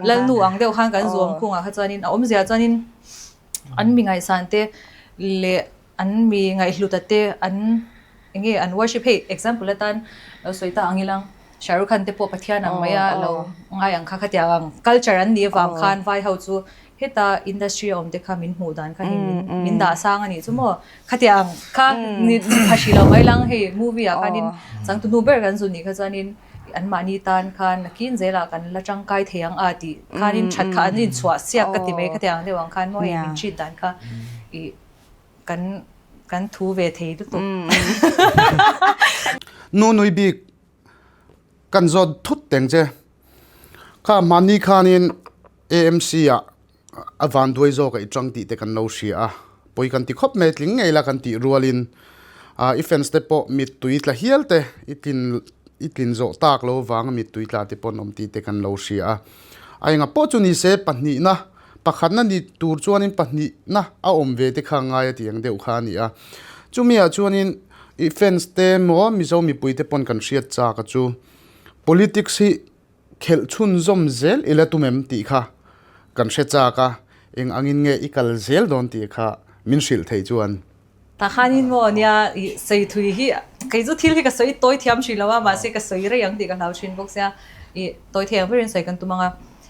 lalnu ang deuh khan kan zuam khung ah kha chuanin a awmzia chuanin an mi ngaihsan te leh an mi ngaihhlut a te an eng nge an worship hei example atan lo sawi ta ang ilang Shah Rukh Khan te pawh Pathian ang mai a lo ngai ang kha khatiang ang culture an nih avang khan vai ho chu Heta industry a awm te kha min hmuh dan kha hei min min dah sang a nih chu maw? Khatiang kha ni pha hrih lo mai lang hei movie ah khanin changtunu ber kan zun nih kha chuanin anmahni tan khan nakin zelah kan la tangkai thei ang a tih khanin that kha an inchhuah siak ka ti mai khatiang deuh ang khan maw hei min treat dan kha ih kan. Kan thu ve thei lutuk. Nu nui bik kan zawt thut teng che. Kha mahni khanin AMC ah a van duai zawk a i tang tih te kan lo hria a, pawi kan ti khawp mai tling ngei la kan tih rualin i fans te pawh mittui tla hial te i tlin i tlin zawh tak lo vanga mittui tla te pawh an awm tih te kan lo hria a. A enga pawh chu ni se pahnihna pakhatna ni tur chuanin pahnihna a awm ve te kha ngai a tih ang deuh kha a ni a. Chumi ah chuanin i fans te maw Mizo mipui te pawn kan hriat chak a chu politics hi khelh chhunzawm zel ila tum em tih kha kan hre chak a, eng angin nge i kal zel dawn tih kha min hrilh thei chuan. Tah khanin maw nia i sawi thui hi kei chu thil hi ka sawi tawi thiam thin lo a, mahse ka sawi rei ang tih ka hlau thin bawk sia, i tawi thei ang berin sawi kan tum ang a,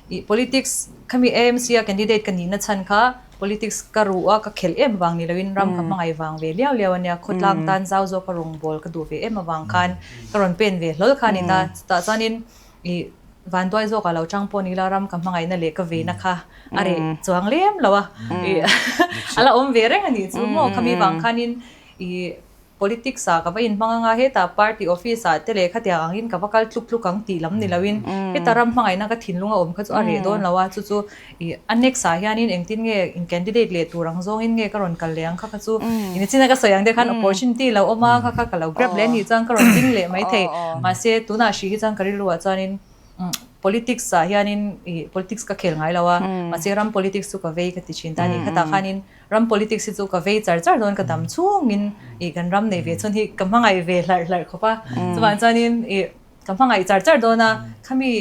i politics khami AMC a candidate ka nihna chhan kha politics ka ruh a ka khelh em vang ni loin ram ka hmangaih vang ve liau liau a nia, khawtlang tan zau zawk a rawngbawl ka duh ve em avang khan ka rawn pen ve hlawl kha a ni ta, chutah chuanin i vanduai zawkah lo chang pawh ni ila ram ka hmangaihna leh ka veina kha a reh chuang lem lo a, i a la awm ve reng a nih chu maw khami vang khanin i politics ah ka va inhmang anga hetah party office ah te leh khatiang angin ka va kal tluk tluk ang tih lam ni loin heta ram hmangaihna ka thinlung a awm kha chu a reh dawn lo a, chu chu i a next ah hianin engtin nge in candidate leh tur ang zawngin nge ka rawn kal leh ang kha kha chu nichin a ka sawi ang te khan opportunity lo awm a kha kha ka lo grab leh a nih chuan ka rawn ding leh maithei mahse tunah hrih hi chuan ka rilru ah chuanin politics ah hianin i politics ka khel ngai lo a mahse ram politics chu ka vei ka ti thin ta a ni khatah khanin ram politics hi chu ka vei char char dawn ka dam chhungin i kan ram nei ve chhun hi ka hmangaih ve hlarh hlarh khawp a chuvang chuanin i ka hmangaih char char dawn a khami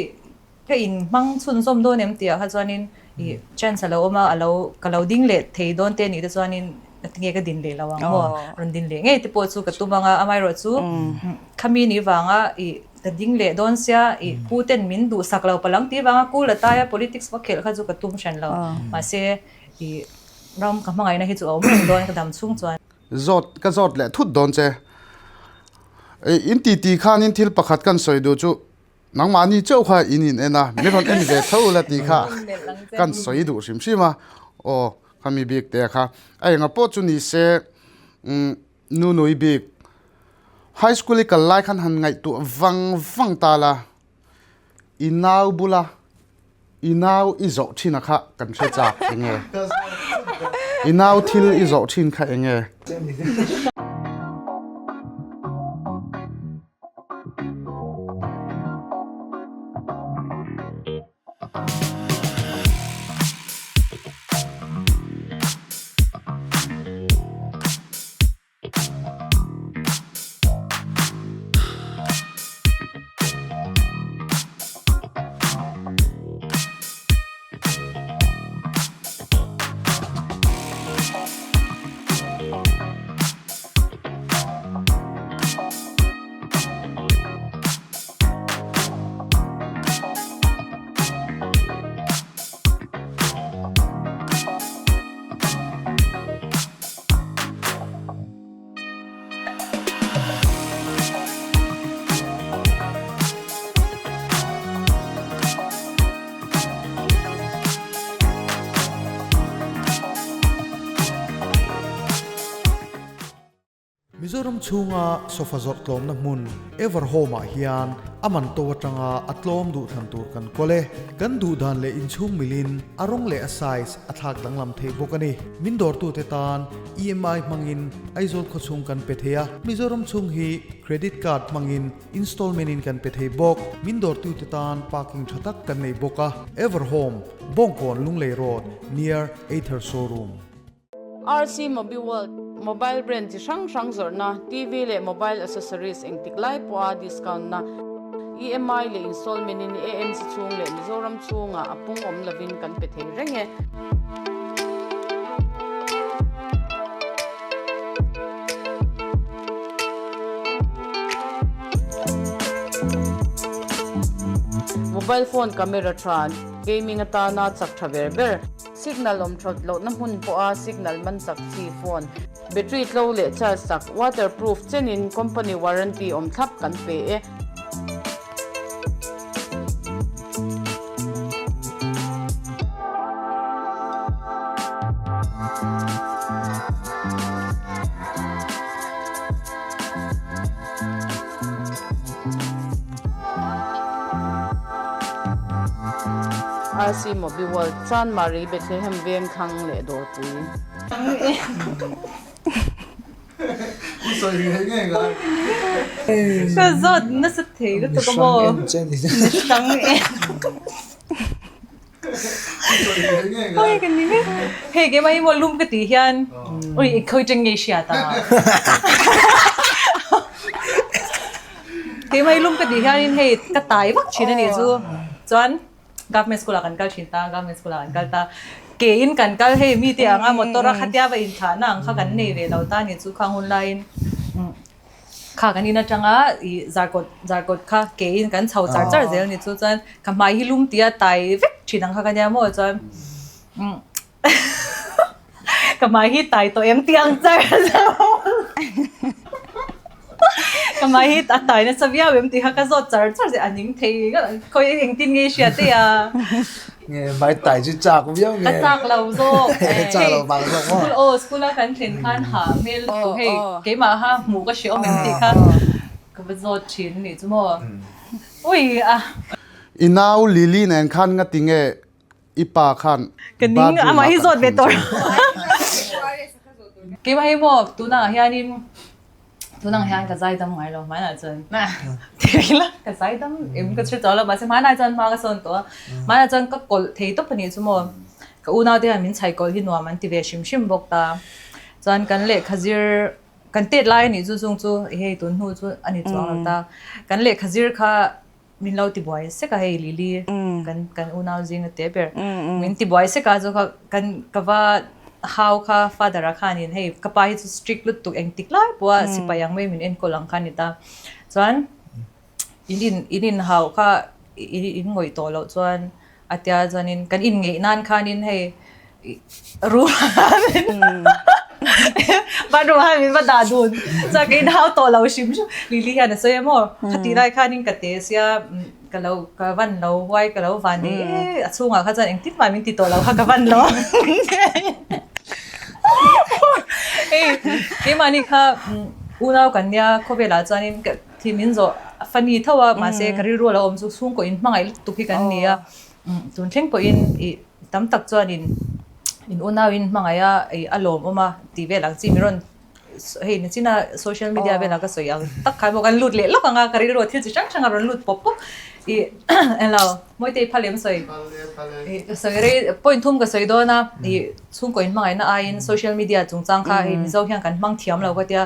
Ka inhmang chhunzawm dawn em tih ah kha chuanin ih chance a lo awm a, a lo ka lo ding leh thei dawn te anih te chuanin tinge ka din leh lo ang maw rawn din leh ngei te pawh chu ka tum ang a, amaherawh chu khami ni vanga ih ka ding leh dawn sia ih pu ten min duhsak lo palang tih vanga kul a taia politics va khelh kha chu ka tum hran lo mahse ih ram ka hmangaihna hi chu a awm reng dawn ka dam chhung chuan. Zawt ka zawt leh thut dawn che. In titi khanin thil pakhat kan sawi duh chu Nangmahni chauh kha in in en a, min rawn en ve tho la tih kha kan sawi duh hrim hrim a, aw khami bik te kha a enga pawh chu ni se umm Nunui bik high school i kal lai khan han ngaihtuah vang vang ta la, i nau bula i nau i zawh thin a kha kan hre chak enge? I nau thil i zawh thin kha enge? Mizoram chhunga sofa zawrh tlawmna hmun Everhome ah hian a man to atanga a tlawm duh thlan tur kan kawl e. Kan duh dan leh inchhung milin a rawng leh a size a thlak danglam theih bawk a ni. Min dawrtute tan EMI hmangin Aizawl khawchhung kan pe thei a, Mizoram chhung hi Credit Card hmangin Installment in kan pe thei bawk. Min dawrtute tan parking tha tak kan nei bawk a. Everhome, Bawngkawn Lunglei Road, near Ather Showroom. RC Mobiworld, Mobile brand chi hrang hrang zawrhna, TV leh mobile accessories engtik lai pawha discount na, EMI leh installment in AMC chhung leh Mizoram chhungah a pung awm lovin kan pe thei reng e. Mobile phone camera tha, gaming atana chak tha ber ber, signal awm that lohna hmun pawha signal man chak chi phone, battery tlo leh charge chak, waterproof chenin company warranty awm thlap kan pe e. RC Mobi World, Chanmari, Bethlehem Vengthlang leh Dawrpui. Ka zawt nasa thei lutuk a maw? Mihrang en. Oi ka ni vek. Hei keimah hi maw lum ka tih hian oi i khawi teng nge i hriat a. Keimah hi lum ka tih hianin hei ka tai vak thin a nih chu. Chuan government school ah kan kal thin ta, government school ah kan kal ta. Ke in kan kal hei mite anga motor a khatia va inthlahna ang kha kan nei ve lo ta a nih chu khang hun laiin. Kha kan in atanga ih zarkawt zarkawt kha ke in kan chho char char zel ni chu chuan ka hmai hi lum tia tai vek thin ang kha ka nia maw chuan umm ka hmai hi tai tawh em tih ang char ka hmai hi a tai nasa viau em tih kha ka zawt char char zel a ning thei khawi engtin nge i hriat daih a. Nge hmai tai chu chak viau nge. Ka chak lo zawk. Chak lo vang zawk maw. School aw school a kan thlen khan ha hmel lutuk hei keimah ha hmuh ka hre awm em tih kha ka va zawt thin anih chu maw. Ui a. I nau Lily nen khan nga ti nge i pa khan Ka ning amah hi zawt ve tawh. Keimah hi maw tunah hianin Tunang hian ka zaidam ngai lo hmanah chuan tirila ka zaidam em ka chhir tawh lo mahse hmanah chuan hma ka sawn tawh a hmanah chuan ka kawlh thei tawp a nih chu maw ka unau te hian min chhai kawlh hi nuam an ti ve hrim hrim bawk ta chuan kan lehkha zir kan tet lai a nih chu chung chu hei tun hnu chu a ni chuang lo ta kan lehkha zir kha min lo ti buai sek a hei Lily kan kan unau zinga te ber min ti buai sek a chu kha kan ka va hau kha father a khanin hei ka pa hi chu strict lutuk engtik lai pawh a sipai ang mai min enkawl ang kha a ni ta chuan in in in in hau kha in in ngawih tawh loh chuan A tia chuanin kan inngeih nan khanin hei room bathroom ah min va dah dun chuan ka inhau tawh lo hrim hrim Lily hian a sawi a maw khatih lai khanin ka te sia ka lo ka van lo huai ka lo van nei e a chhungah kha chuan engtin mah min ti tawh lo kha ka van lo hei keimahni kha unau kan nia khawvelah chuanin ka Khi min zawh a funny tho a, mahse ka rilru a lo awm chu chhungkaw in hmangaih lutuk hi kan ni a, tun thleng pawhin ih tam tak chuanin in unau in hmangaih a ih a lawmawm a tih vel ang chi mi rawn hei nichina social media velah ka sawi ang tak khan pawh kan lut leh lawk ang a, ka rilru a thil chi hrang hrang a rawn lut pawp pawp ih englo Mawitei phal em sawi ih ka sawi rei point thum ka sawi dawn a ih chhungkaw in hmangaihna aiin social media chungchang kha hei Mizo hian kan hmang thiam lo ka tia.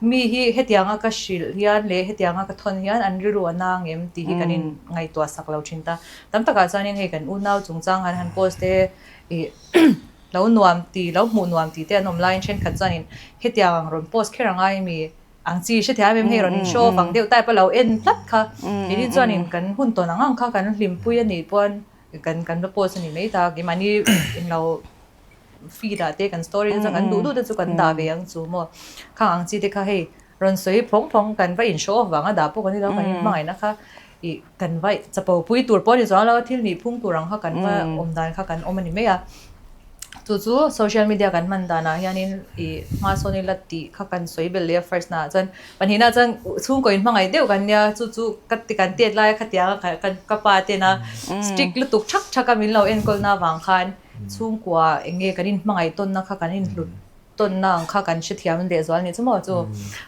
Mi hi hetianga ka hrilh hian leh hetianga ka thawn hian an rilru a nang em tih hi kan in ngaihtuah sak lo thin ta. Tam takah chuanin hei kan unau chungchang han han post te ih lo nuam ti lo hmuh nuam tih te an awm laiin thenkhat chuanin hetiang ang rawn post kher angai mi ang chi hrethiam em hei rawn in show off ang deuh type a lo en tlat kha. Keini chuanin kan hun tawn ang ang kha kan hlimpui a nih pawn kan kan va post a ni mai ta keimahni in lo feed ah te kan story te chuan kan duh duh te chu kan dah ve ang chu maw khang ang chi te kha hei rawn sawi phawng phawng kan va in show off vang a dah pawh kan ni lo kan in hmangaihna kha ih kan va chapo pui tur pawh a ni chuang lo thil nih phung tur ang kha kan va awm dan kha kan awm a ni mai a chu chu social media kan hman danah hianin ih hma sawn ila tih kha kan sawi belh leh a first naah chuan Pahnihna chuan chhungkaw in hmangaih deuh kan nia, chu chu ka ti kan tet lai a khatiang a ka ka pa tena strict lutuk thak thak a min lo enkawlna avang khan chhungkua eng nge kan in hmangaih tawnna kha kan inhlut tawnna ang kha kan hrethiam lehzual ni chu maw chu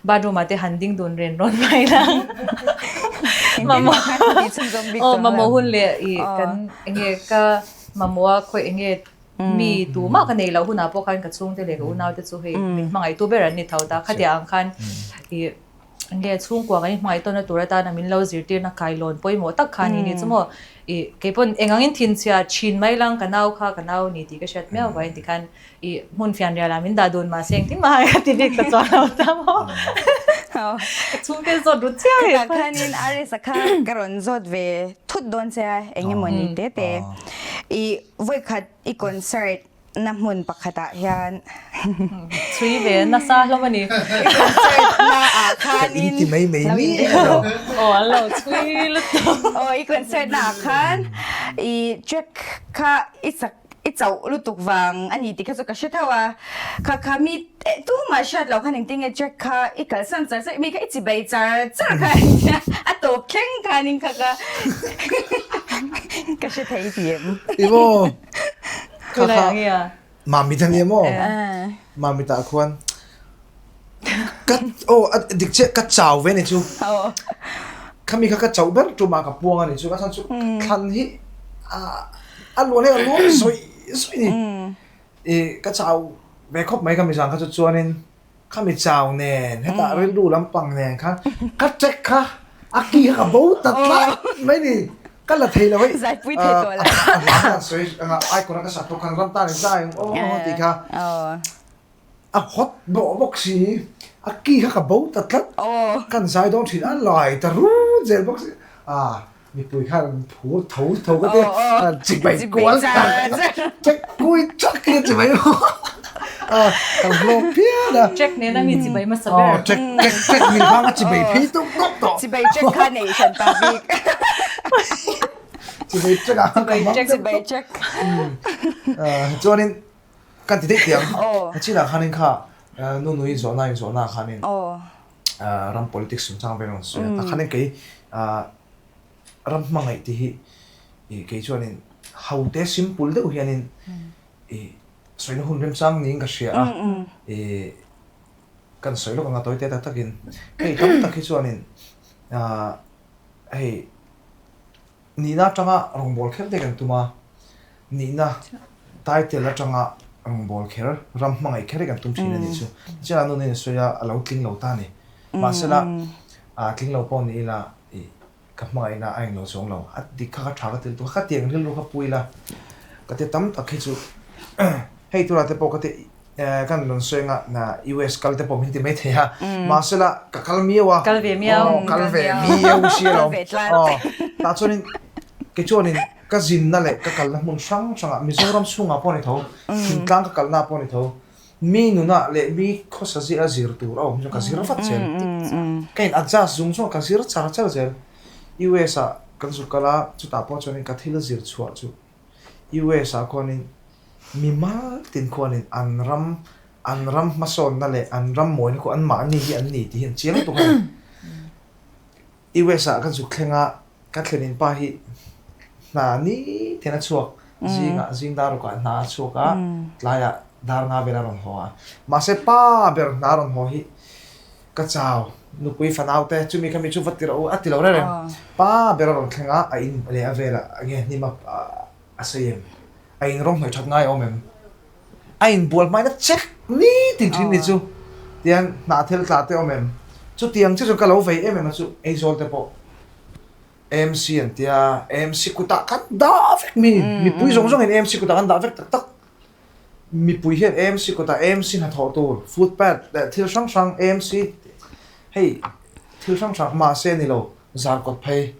bathroom ah te han ding dun ren rawn mai la mamawh aw mamawh hun leh ih kan eng nge ka mamawh a khawi eng nge Mi tumah ka nei loh hunah pawh khan ka chhungte leh ka unaute chu hei min hmangaihtu ber an ni tho ta. Khatiang ang khan ih nge chhungkua kan inhmangaih tawnna tur atana min lo zirtirna kailawn pawimawh tak kha ni ni chu maw ih kei pawn eng angin thinchhia thin mai lang ka nau kha ka nau ni tih ka hriat miau vangin tikhan ih hmun fianrial ah min dah dun mahse engtin mah ka ti bik ta chuang lo ta maw. Ka chhungte zawt ru chiah e. Khutah khanin Arisa kha ka rawn zawt ve thut dawn che a eng emaw ni te te ih Vawikhat i concert na hmun pakhatah hian Chhui ve nasa hlawm a ni. I concert na ah khanin Ka inti mai mai mi elo. Aw an lo chhui lutuk. Aw i concert na ah khan i track kha i chak i chauh lutuk vang a ni tih kha chu ka hre tho a. Kha kha mi tumah hriat loh khan engtin nge track kha i kalsan char char mi kha i chibei char char kha a tawp thleng khanin kha ka. Ka hre thei ti em? I maw? Kha kha Mamit a nia maw? Mamit ah khuan ka aw a dik chiah ka chau ve ni chu. Khami kha ka chauh ber tum ah ka puang a ni chu ka chhan chu thlan hi a luan hi a luang sawi sawi ni. I ka chau ve khawp mai ka mizang kha chu chuanin Khami chau nen hetah rilru lampang nen khan ka check kha a ki kha ka bo ta tlat mai ni ka la thei lo hei Zaipui thei tawh la. A hla khan sawi anga icon a ka sak tawh khan ram tan in zai ang aw tih kha a hot bawh bawk si a ki kha ka bo ta tlat kan zai dawn thin a lai ta rut zel bawk si a Mipui khan an phur tho tho ka ti a chibai kual check kui chak hi chibai a kan hlawk phian a. Check nena mi chibai hmasa ber. Aw check check check min hmang a chibai phei tuk tuk tawh. Chibai check kha nei hran ta bik. Chibai check a chibai check chibai check. Chuanin kan ti daih tiang chinah khanin kha nu nui zawhna in zawhna khanin ram politics chungchang vel rawn sawi a tah khanin kei ram hmangaih te hi ih kei chuanin ho te simple deuh hianin ih sawina hun remchang niin ka hria a ih kan sawi lawk anga tawi te tak takin hei tam tak hi chuanin ah hei Nihna atanga rawngbâwl kher te kan tum a, nihna title atanga rawngbâwl kher, ram hmangaih kher hi kan tum thin a nih chu. Tichuan a nunin a sawi a, a lo tling lo ta a ni. Mahsela, a tling lo pawh ni ila, ih, ka hmangaihna a englo chuang lo. A dik kha ka tha ka ti lutuk a, ka tiang rilru kha pu ila, ka ti tam tak hi chu hei tunah te pawh ka ti Kan rawn sawi anga na US kal te pawh min ti mai thei a, mahsela ka kal miau a, Kal ve miau. Aw kal ve miau si alawm. Aw tah chuanin kei chuanin ka zinna leh ka kalna hmun hrang hrangah Mizoram chhungah pawh a ni tho, thingtlang ka kalna pawh a ni tho, mi nunah leh mi khawsa zia zir tur a awm hi chu ka zir vat zel. Ka in adjust zung zung a ka zir char char zel. US ah kan zuk kal a, chutah pawh chuanin ka thil zir chhuah chu US ah khuanin Mi mal tin khuanin an ram, an ram hmasawnna leh an ram mawina khu anmahni hi an ni tih hi an chiang lutuk a ni. US ah ka zuk thleng a, ka thlenin pa hi hna ni ten a chhuak, zingah zing dar rukah hna a chhuak a, tlaiah dar nga vel a rawn haw a. Mahse pa ber hna a rawn haw hi ka chau, nupui fanau te chumi kha mi chu va ti rawh u a ti lo reng reng. Pa ber a rawn thleng a, a in leh a velah nge hnim a A sawi em? A in rawng hnawih that ngai awm em? A in bual hmain a check ni tin thin ni chu. Tiang hnah thil tla te awm em? Chutiang che chu ka lo vei em em a chu Aizawl te pawh AMC an tia, AMC kutah kan dah vek mi, mipui zawng zawng in AMC kutah kan dah vek tak tak. Mipui hian AMC kutah AMC hnathawh tur, footpath leh thil hrang hrang AMC hei thil hrang hrang mahse ni lo zarkawt phei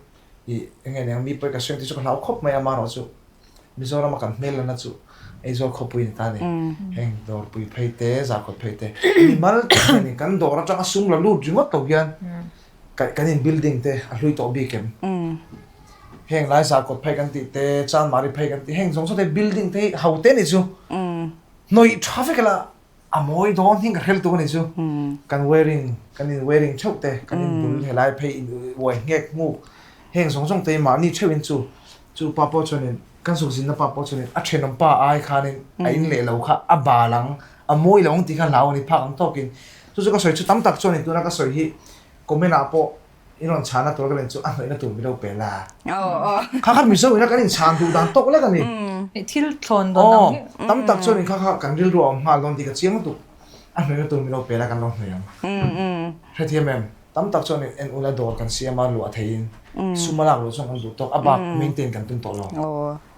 Ih, eng nge niang mi pawi ka sawi ang tih chu ka hlau khawp mai a, amaherawh chu Mizorama kan hmel lana chu Aizawl khawpui ni ta a ni. Heng dawrpui phei te, zarkawt phei te, mimal tak hian in kan dawr atanga sum la lut ringawt lo hian kan in building te a hlui tawh bik em? Heng lai zarkawt phei kan tih te, Chanmari phei kan tih heng zawng zawng te building te hi ho te ni chu hnawih tha vek ila A mawi dawn hi ka hrel tuk a ni chu. Kan wearing, kan in wearing theuh te, kan in bul helai phei in uai nghek nghuk heng zawng zawng te hi mahni theuh in chu chu pa pawh chuan in kan zuk zinna pa pawh chuan in a thenawm pa ai khan in a in leh lo kha a bal ang, a mawi lo ang tih kha hlau a ni phak ang tawk in. Chu chu ka sawi chu tam tak chuan in tuna ka sawi hi comment ah pawh In rawn chhana tur ka len chu a hnawihna tur mi lo pe la. Kha kha Mizo ina kan inchhan duh dan tawk lek a ni. Thil thlawn dawn ang hi. Tam tak chuan in kha kha kan rilru a awm nghal dawn tih ka chiang lutuk. A hnawihna tur mi lo pe la kan lo hnawih ang. Hrethiam em? Tam tak chuan in en ula dawr kan siam a luah theihin sum a lak luh chuan kan duh tawk a bak maintain kan tum tawh lo.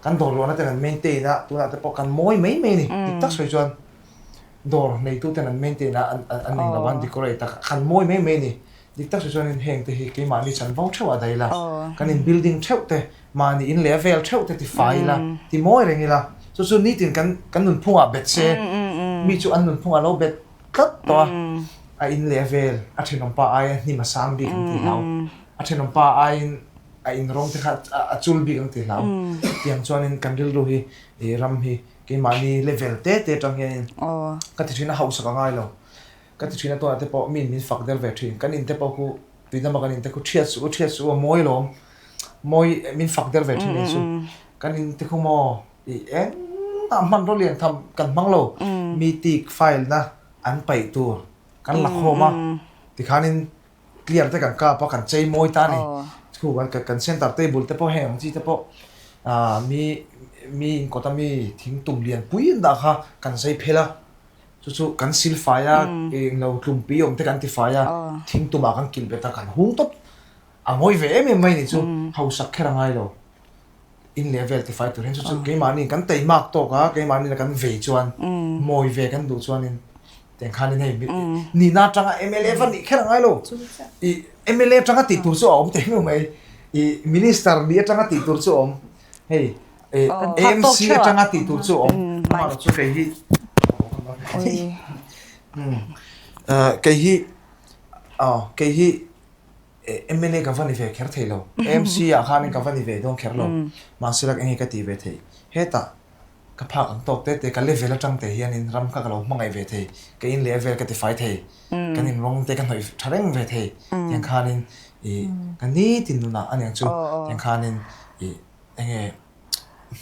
Kan dawr luahna ten an maintain a tunah te pawh kan mawi mai mai a ni. Dik tak sawi chuan dawr neitu ten an maintain a an eng lo a an decorate a kan mawi mai mai a ni. Dik tak chu chuanin heng te hi keimahni chanvo theuh ah daih ila, kan in building theuh te, mahni in leh a vel theuh te ti fai ila, ti mawi reng ila, chu chu nitin kan kan nunphung ah bet se, mi chu an nunphung ah lo bet tlat tawh a, a in leh a vel, a thenawm pa aia hnim a sang bik ang tih hlau, a thenawm pa aiin a in rawng te kha a chul bik ang tih hlau, tiang chuanin kan rilru hi ih ram hi keimahni level te te atang hianin ka ti thin a hausak a ngai lo. Ka ti thin a tunah te pawh miin min fak der ve thin. Kan in te pawh khu tuidama kan in te khu thiat suh u thiat suh u a mawi lawm. Mawi min fak der ve thin nih chu. Kan in ti khu maw i engmah hmanraw lian tham kan hmang lo. Mi tik file na an paih tur kan la khawm a tikhanin clear te kan kap a kan chei mawi ta a ni. Khu kan center table te pawh heng ang chi te pawh ah mi mi inkawt a mi thing tum lian pui an dah kha kan zai phel a. Chu chu kan sil fai a englo tlumpi awm te kan ti fai a thing tumah kan kilh bet a kan hung tawp. A ngawi ve em em mai ni chu hausak kher a ngai lo. In leh vel tifai tur hian chu chu keimahni kan teimak tawk a, keimahni la kan vei chuan mawi ve kan duh chuanin tiang khanin hei nihna atanga mla va nih kher a ngai lo. I mla atanga tih tur chu a awm teh miau mai. I minister nih atanga tih tur chu a awm. Hei AMC atanga tih tur chu a awm. Amaherawhchu chu kei hi kei hi kei hi MLA ka va ni ve kher thei lo, AMC ah khanin ka va ni ve dawn kher lo, mahse lak enge ka ti ve thei, hetah ka phak ang tawk te te ka level atang te hianin ram kha ka lo hmangaih ve thei, ka in leh vel ka ti fai thei, kan in rawng te ka hnawih tha reng ve thei, tiang khanin ih ka nitin nunah aniang chu, tiang khanin ih enge.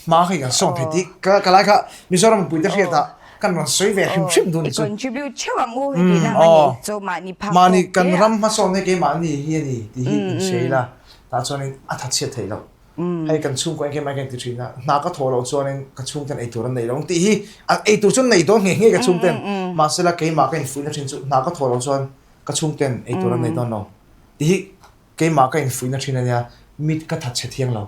Hma khi kan sawm thei tih ka ka lai kha Mizoram mipui te hriat ah kan rawn sawi ve hrim hrim dun ni chu. I contribute theuh ang u heti lang a ni. Chu mahni phak tawk te a. Mahni kan ram hmasawn hi keimahni hi a ni tih hi in hria ila tah chuanin a that chhiat theih loh. Hei kan chhungkaw engkim ai kan ti thin a, hna ka thawh loh chuanin ka chhungten ei tur an nei lo ang tih hi ei tur chu an nei dawn nghe nghe ka chhungten mahsela keimah ka infuihna thin chu hna ka thawh loh chuan ka chhungten ei tur an nei dawn lo tih hi Keimah ka infuihna thin a nia, mit ka that chhe thiang lo,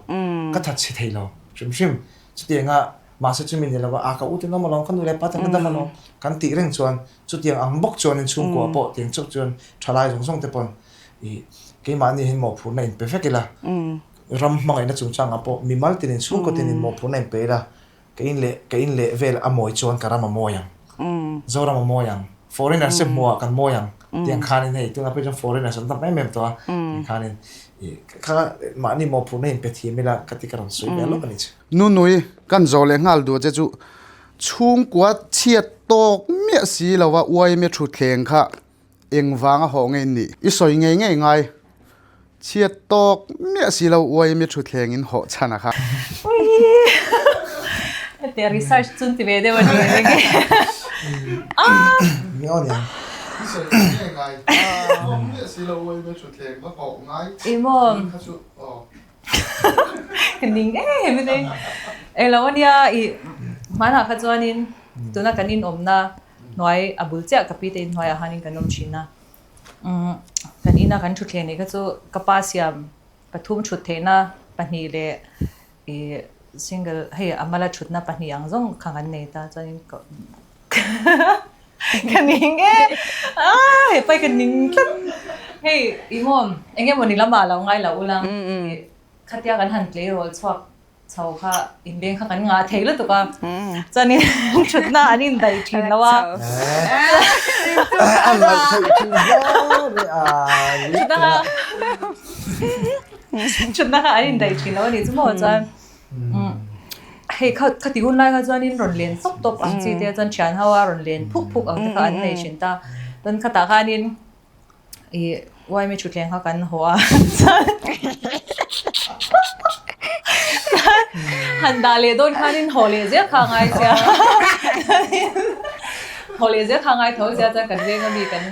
ka that chhe thei lo hrim hrim. Chutianga mahse chumi ni lova a ka u ten awm alawm, ka nu leh pa ten ka dam alawm kan tih reng chuan chutiang ang bawk chuanin chhungkua pawh tiang chauh chuan thalai zawng zawng te pawn ih keimahni hian mawhphurhna inpe vek ila, ram hmangaihna chungchangah pawh mimal tinin chhungkaw tinin mawhphurhna inpe ila Ka in leh ka in leh vel a mawi chuan ka ram a mawi ang. Zoram a mawi ang. Foreigners te hmuhah kan mawi ang. Tiang khanin hei tunah pawh chuan foreigners an tam em em tawh a. Tiang khanin ih kha mahni mawhphurhna inpe thiam ila ka ti ka rawn sawi ve lawk a ni chu. Nunui, kan zawh leh nghal duh che chu chhungkua chhiat tawk miah si lova uaime thutthleng kha Engvanga hawh ngei nih i sawi ngei ngei ngai. Chhiat tawk miah si lo uai mi thutthleng in hawh chhan a kha. Hetia research chun ti ve deuh a ni reng e. Ni aw nia. I sawi ngei ngei ngai. Tawk miah si lo uai mi thutthleng va hawh ngai. Emaw. Kha chu aw. Ka ning em em e. Englo ania i hmanah kha chuanin tuna kan inawmna hnuai a bul chiah ka pi te inhnuaiah khanin kan awm thin a umm kan ina kan thutthleng nih kha chu ka pa siam pathum thut theihna pahnih leh ih single hei a mala thutna pahnih ang zawng kha kan nei ta chuanin ka ka ning e ah he pai ka ning tlat hei ih maw eng emaw ni lamah lo ngai lo ula ih khatia kan han tleirawl chhuak Chho kha inbeng kha kan ngah thei lutuk a, chuanin thutna an indaih thin lo a. Thutna kha an indaih thin lo a nih chu maw chuan hei kha khati hun lai kha chuanin rawn len tawp tawp ang chi te chuan thian ho a rawn len phuk phuk ang te kha an nei thin ta. Chuan khatah khanin Ih uaimi thutthleng kha kan haw a chuan han dah leh dawn khanin haw leh zel kha a ngai sia haw leh zel kha a ngai tho sia chuan kan veng ami kan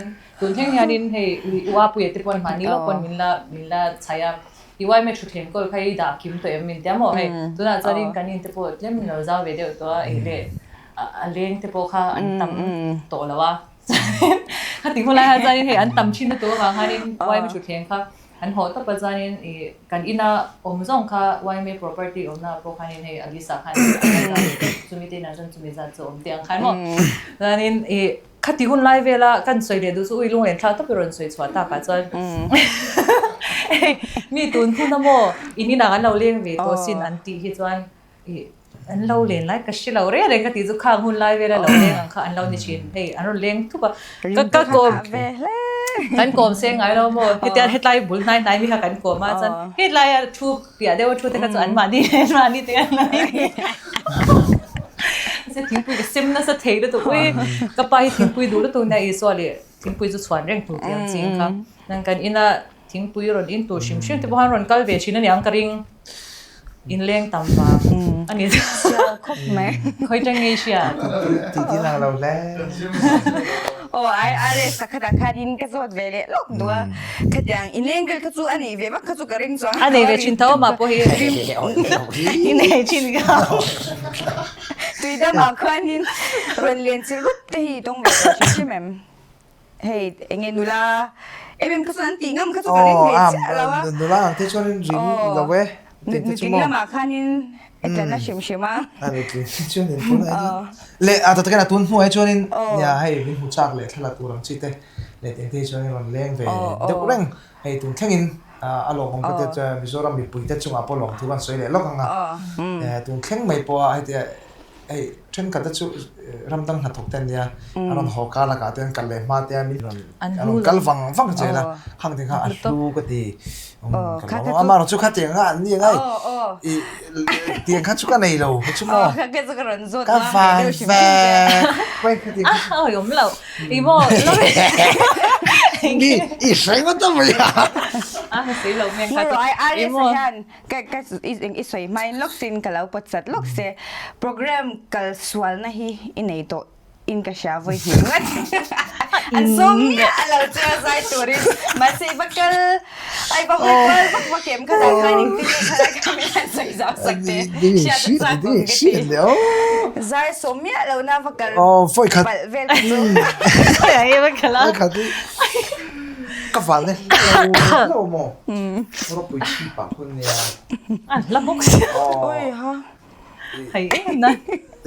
tun thleng hianin hei u Apuia te pawhin mahni lawk pawn min la min la chhaih a i uaimi thutthleng kawl kha i dah kim tawh em min tia maw hei tunah chuanin kan in te pawh tlem in lo zau ve deuh tawh a ih leh a leng te pawh kha an tam tawh lo a. Khati hun lai chuanin hei an tam thin lutuk avang khanin YMA thutthleng kha an haw tawp a chuanin ih kan ina awm zawng kha YMA property awmna ah pawh khanin hei a list ah khan a lo dah ve tawp chumi te inah chuan chumi zat chu a awm teh ang khan maw chuanin ih khati hun lai vela kan sawi leh duh chu ui lunglen thlak tawp i rawn sawi chhuah tak ah chuan hei mi tun hun a maw in inah kan lo leng ve tawh sin an tih hi chuan Ih, an lo len lai ka hre lo reng reng ka tih chu khang hun lai vela lo leng ang kha an lo ni thin. Hei, an rawn leng thup a. Ka ka kawm kan kawm se ngai lo maw? Hetiang hetlai bul hnai hnai mi kha kan kawm a chuan helaia thu piah deuha thu te kha chu an mahni an mahni te an lo ni. Mahse thingpui ka sem nasa thei lutuk ui ka pa hi thingpui duh lutuk nia Isua leh thingpui chu chhuan reng hnu tih ang ching kha. Nang kan ina. Thingpui rawn in tur hrim hrim te pawh khan rawn kal ve thin a niang ka ring. Inleng tam vang a ni. Sial khawp mai. Khawi tang nge i hria? Ti ti lang lo hle. Aw ai a rest a khatah khan in ka zawt ve leh lawk duh a. Khatiang inleng vel kha chu a nei ve vak kha chu ka ring chuang. A nei ve thin tho amah pawh hi. I nei thin ka. Tuidamah khuanin rawn len chilh rup te hi i tawng ve tawh hrim hrim em? Hei enge nula em em kha chuan an tih ngam kha chu ka ring ve chiah lo a. Nula ang te chuan in ring lo e. Nutling lamah khanin e tlan a hrim hrim a. A nutling chuan in tun ai chuan leh a takin a tun hnuai chuanin nia hei min hmu chak leh thlalak tur ang chi te leh tih te chuan in rawn leng ve deuh reng. Hei tun thlengin a lawmawm ka tia chuan Mizoram mipui te chungah pawh lawmthu kan sawi leh lawk ang a. Tun thleng mai pawha hetia Hei thenkhat te chu ram dang hnathawk te an nia, an rawn haw kar lakah te an kal leh hma te a min rawn an rawn kal vang vang zel a, khang te kha a hlu ka ti. Ka lawm a, amaherawh chu khatiang kha an ni ang ai, i tiang kha chu ka nei lo ka chu maw. Ka van vek khatiang kha chu. Awm lo, i maw Ni i hre ngawt a mai a. A sawi lo mai ang kha chu. I maw. Ka ka i sawi hmain lawk sin ka lo pawt sat lawk se program kal sualna hi i nei tawh in ka hria vawi hnih ringawt an sawm miah a lo che a zai turin mahse i va kal a i va hawi kual vak vak em kha tah khan engtin nge khalai kha min han sawi zau sak te hriat a chak awm ka ti zai sawm miah lo na va kal palh vel kha chu Ka val ne lo maw ropui thi pah hun nia. A hla bawk sia. Oi ha. Hei em na.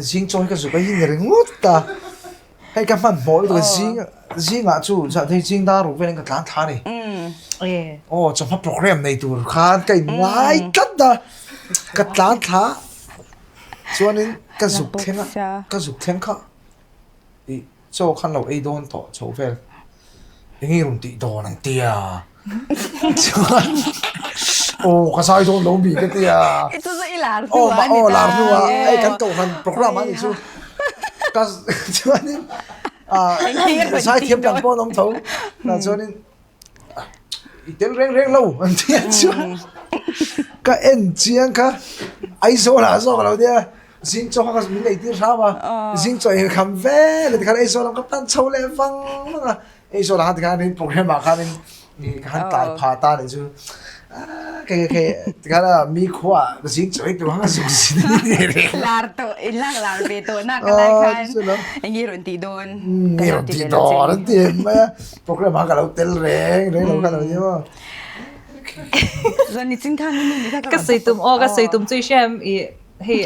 Zing chaw hi ka zuk a hi ni ringawt a. Hei ka hman hmawh lutuk a zing zingah chu hei zing dar ruk velin ka tlan thla a ni. Aw chawhma program nei tur khan ka in ngai tlat a. Ka tlan thla chuanin ka zuk thleng a ka zuk thleng kha ih Chaw khan lo ei dawn tawh chho vel eng nge rawn tih dawn an tia chuan aw ka zai dawn lo mi ka tia I chu chu i lar hnu a ni aw lar hnu a hei kan kohhran program a ni chu ka chuanin zai thiam kan pawh an awm tho tah chuanin i tel reng reng lo an tia chuan ka en chiang kha Aizawl ah zawk a lo nia zing chaw kha min nei tir hram a zing chaw in kham vel a tikhan Aizawl ah ka pan chho leh vang vang a Aizawl ah khan tikhan program ah khanin ka han tlai phah ta nih chu kei kei tikhan a mi khua zing chaw ei tur khan ka zuk zin lar tawh in lak lar ve tawh na ka lai khan enge rawn tih dawn nge rawn tih dawn an ti mai a Program ah ka lo tel reng reng lo kha lo ni maw. Zan ni chin khan ni ni kha ka sei tum aw ka sei tum chu i hriam i hei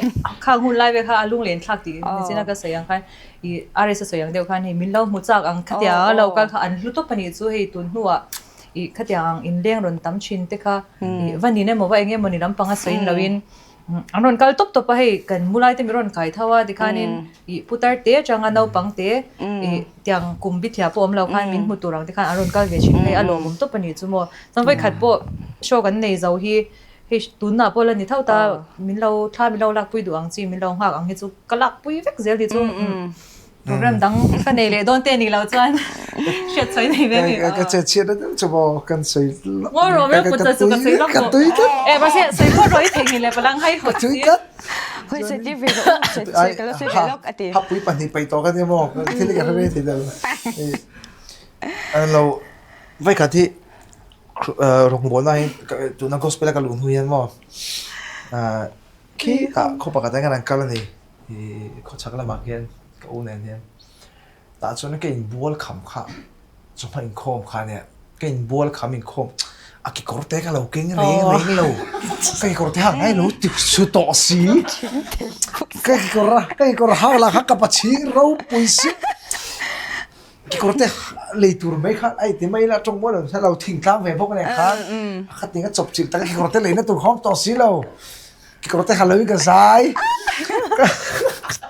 khang hun lai ve kha a lung len thlak tih ni chin a ka sawi ang khan i RS a sawi ang deuh khan hei min lo hmu chak ang khatia lo kal kha an hlu tawp a nih chu hei tun hnuah i khatiang ang inleng rawn tam thin te kha i va nin emaw va eng emaw ni lampang a sawi in lo in An rawn kal tawp tawp a hei kan mu lai te min rawn kai tho a tikhanin ih putar te atanga naupang te ih tiang kum bithliah pawh awm lo khan min hmu tur ang te khan an rawn kal ve thin hei a lawmawm tawp a nih chu maw chuan vawikhat pawh show kan nei zo hi hei tunah pawh la ni tho ta min lo thla min lo lakpui duh ang chi min lo nghak ang hi chu ka lakpui vek zel tih chu. Program dang ka nei leh dawn te ni lo chuan hriat sawi nei ve ni. Ka che chhiat na deuh chu maw kan sawi Ngaw rawh ber put chu ka sawi lawk Ka tui tlat. E mahse sawi phawt rawh i thei ni le palang hai hawt Ka tui tlat. Hoi sawi tir ve rawh u sawi sawi ka lo sawi ve lawk a ti. Hapui pahnih paih tawh ka nia maw thil hi ka hre rei thei lo. An lo vaikhat hi rawngbawlna hi tuna gospel a ka luh hnu hian maw khi tah khaw pakhat ah hian an kal a ni. I khawchhak lamah khian ka u nen hian tah chuan ka inbual kham kha chawhma inkhawm kha ania ka inbual kham inkhawm a kekawr te ka lo keng reng reng lo ka kekawr te hak ngai lo ti su tawh si ka kekawr a ka kekawr hak lah kha ka pa chhing ropui si kekawr te lei tur mai kha ai ti mai ila tawng mawi lo lo thingtlang ve bawk ania khan a khatin a chawp chilh tak a kekawr te leina tur kha awm tawh si lo. Kekawr te kha lo in ka zai.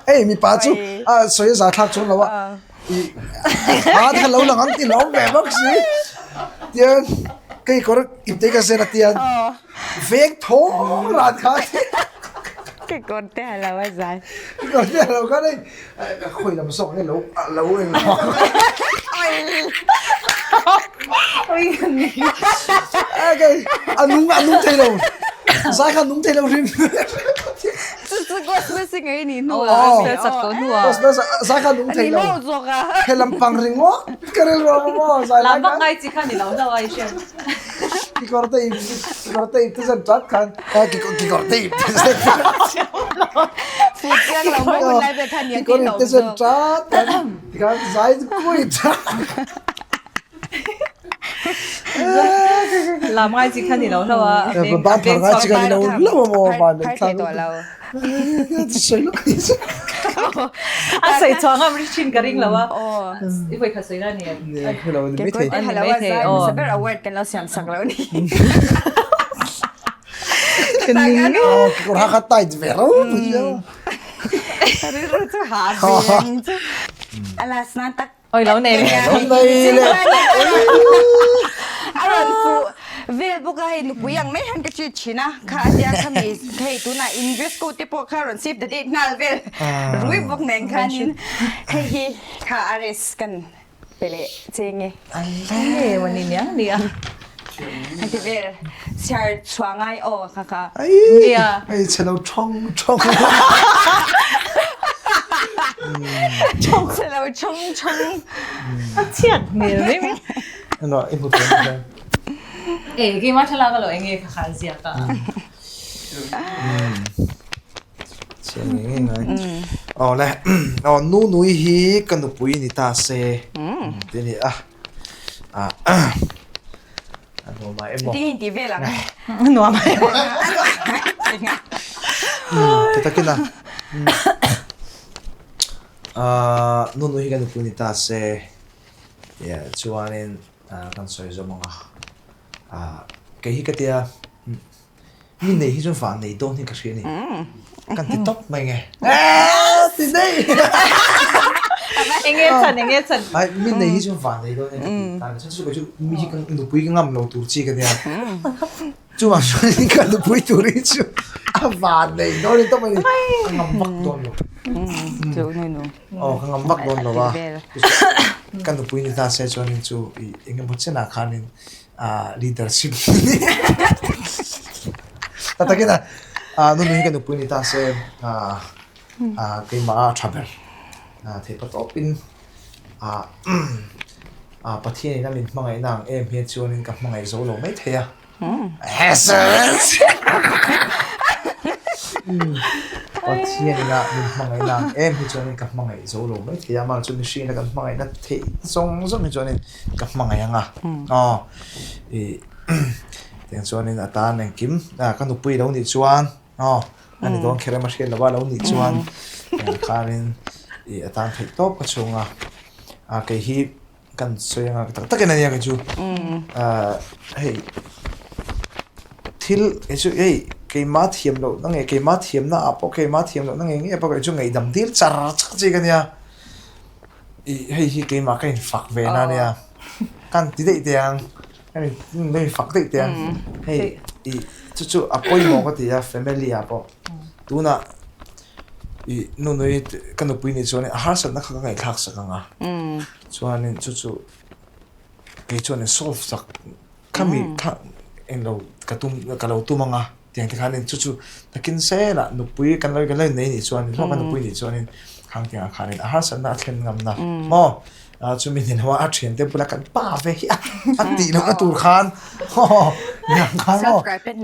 Hei mipa chu a sawi a za thlak chuan lo a. I a te kha lo lang ang ti lo ve bawk si. Tian kekawr ipte ka zen a tian veng thawng ran kha. Kekawr te ha lo a zai. Kekawr te ha lo khan hei khawi lam zawk nge lo lo eng. Oi. A nung a nung thei lo. Zai kha nung thei lo hrim. Chu chu gospel singer i nih hnu ah. Gospel sak tawh hnu ah. Gospel sak zai kha nung thei lo. Ani lo zawk a. He lampang ringawt ka rilru a maw zai lai khan. Lam vak ngai chi kha ni lo hlauh a i hriat. Kikawr te ip kikawr te ip te zan tat khan kikawr te ip te zan tat. Fu chiang lo maw hun lai vel khan ni a Kikawr ip te zan tat khan tikhan zai kui tat. Lam ngai chi kha ni lo hlauh a. Ban phar ngai chi kha ni lo hlauh a maw van Phar thei tawh lo. A sawi chhuah ngam ri thin ka ring lo a. I vawi khat sawi na ni. Kekawr te ha lo a zai hmasa ber award kan lo siam sak lo ni. Kekawr ha kha tight ve rau pui. Rilru chu ha ve ang chu. A last nan tak Oi lo nei leh. Lo nei leh. A rawn fuh vel bawk a hei nupui ang mai hian ka treat thin a kha a tia khami hei tunah in dress code te pawh kha rawn save the date nghal vel rui bawk nen khanin hei hi kha a rest kan pe leh che nge. Nge mawni niang nia. A ti vel chhiar chhuah ngai aw kha kha. Nia. Hei chhe lo thawng thawng. Chhe lo thawng thawng. A chhiat hmel mai mai. Ano i hmu thei ang em? E keimah thlalak a lo eng nge kha kha ziak a. Chhe ngei ngei ngai. Aw le aw nu nui hi ka nupui ni ta se ti a ni a. A nuam a emaw. Ti in ti vel ang. Nuam a emaw. Ti takin a. Nu nu hi kan nupui ni ta se chuanin kan sawi zawm ang a. Kei hi ka tia Mi nei hi chuan van nei dawn hi ka hria a ni. Kan ti tawp mai nge. Ti nei! Enge chan, enge chan. Ai, mi nei hi chuan van nei dawn hi ka ti ta. Chuan chu chu mi hi ka nupui ka ngam lo tur chi ka nia. Chuvang chuan ka nupui tur hi chu a van nei dawn hi tawp mai ni. Ka ngam vak dawn lo. Chu nu nu. Aw, ka ngam vak dawn lo a. Ka nupui ni ta se chuanin chu engemaw chenah khanin leadership ta takin a nu hi ka nupui ni ta se keimah a tha ber theih pa tawpin Pathian in a min hmangaihna ang em hian chuanin ka hmangaih zo lo mai thei a. Pathian in a min hmangaihna ang em hi chuanin ka hmangaih zo lo mai thei a, amah chu mihringin a kan hmangaihna theih zawng zawng hi chuanin ka hmangaih ang a, aw ih tiang chuanin a tan engkim ka nupui lo nih chuan aw a ni dawn kher em a hriat lova lo nih chuan tiang khanin ih a tan theih tawp ka chhung a, a kei hi kan sawi anga tak takin a nia kei chu hei thil kei chu hei keimah thiam loh na nge keimah thiamna ah pawh keimah thiam loh na nge nge pawh kei chu ngaihdam dil char char chi ka nia. Ih hei hi keimah ka infak ve na nia kan ti daih teh ang ka infak daih teh ang hei ih chu chu a pawimawh ka ti a family ah pawh tunah ih nunui ka nupui nih chuan a harsatna kha ka ngaihthlak sak ang a chuanin chu chu kei chuan in solve sak khami kha englo ka tum ka lo tum ang a. Tiang te khanin chu chu takin selah nupui kan lo kan lo nei nih chuanin hlawk a nupui nih chuanin khang tiangah khanin a harsatna a thlen ngamna maw chumi hnen ho a thian te bula kan pa ve hi a a tih lohna tur khan niang khan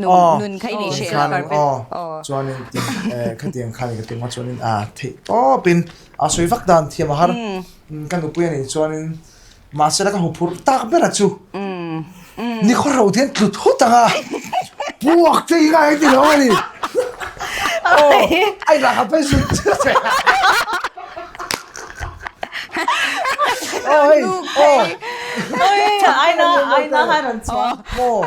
maw nun kha i nih hreh lo chuanin khatiang khanin ka tum a chuanin a theih tawpin a sawi vak dan thiam a har ka nupui a nih chuanin Mahse la ka huphurh tak ber a chu. Ni khaw ro hian tlu thut ang a. Puak che hi ngai ti lo a ni. Aw, ai lah ka pai zut zut che. Aw hei, aw. Ai na, ai na han rawn chhuak. Maw.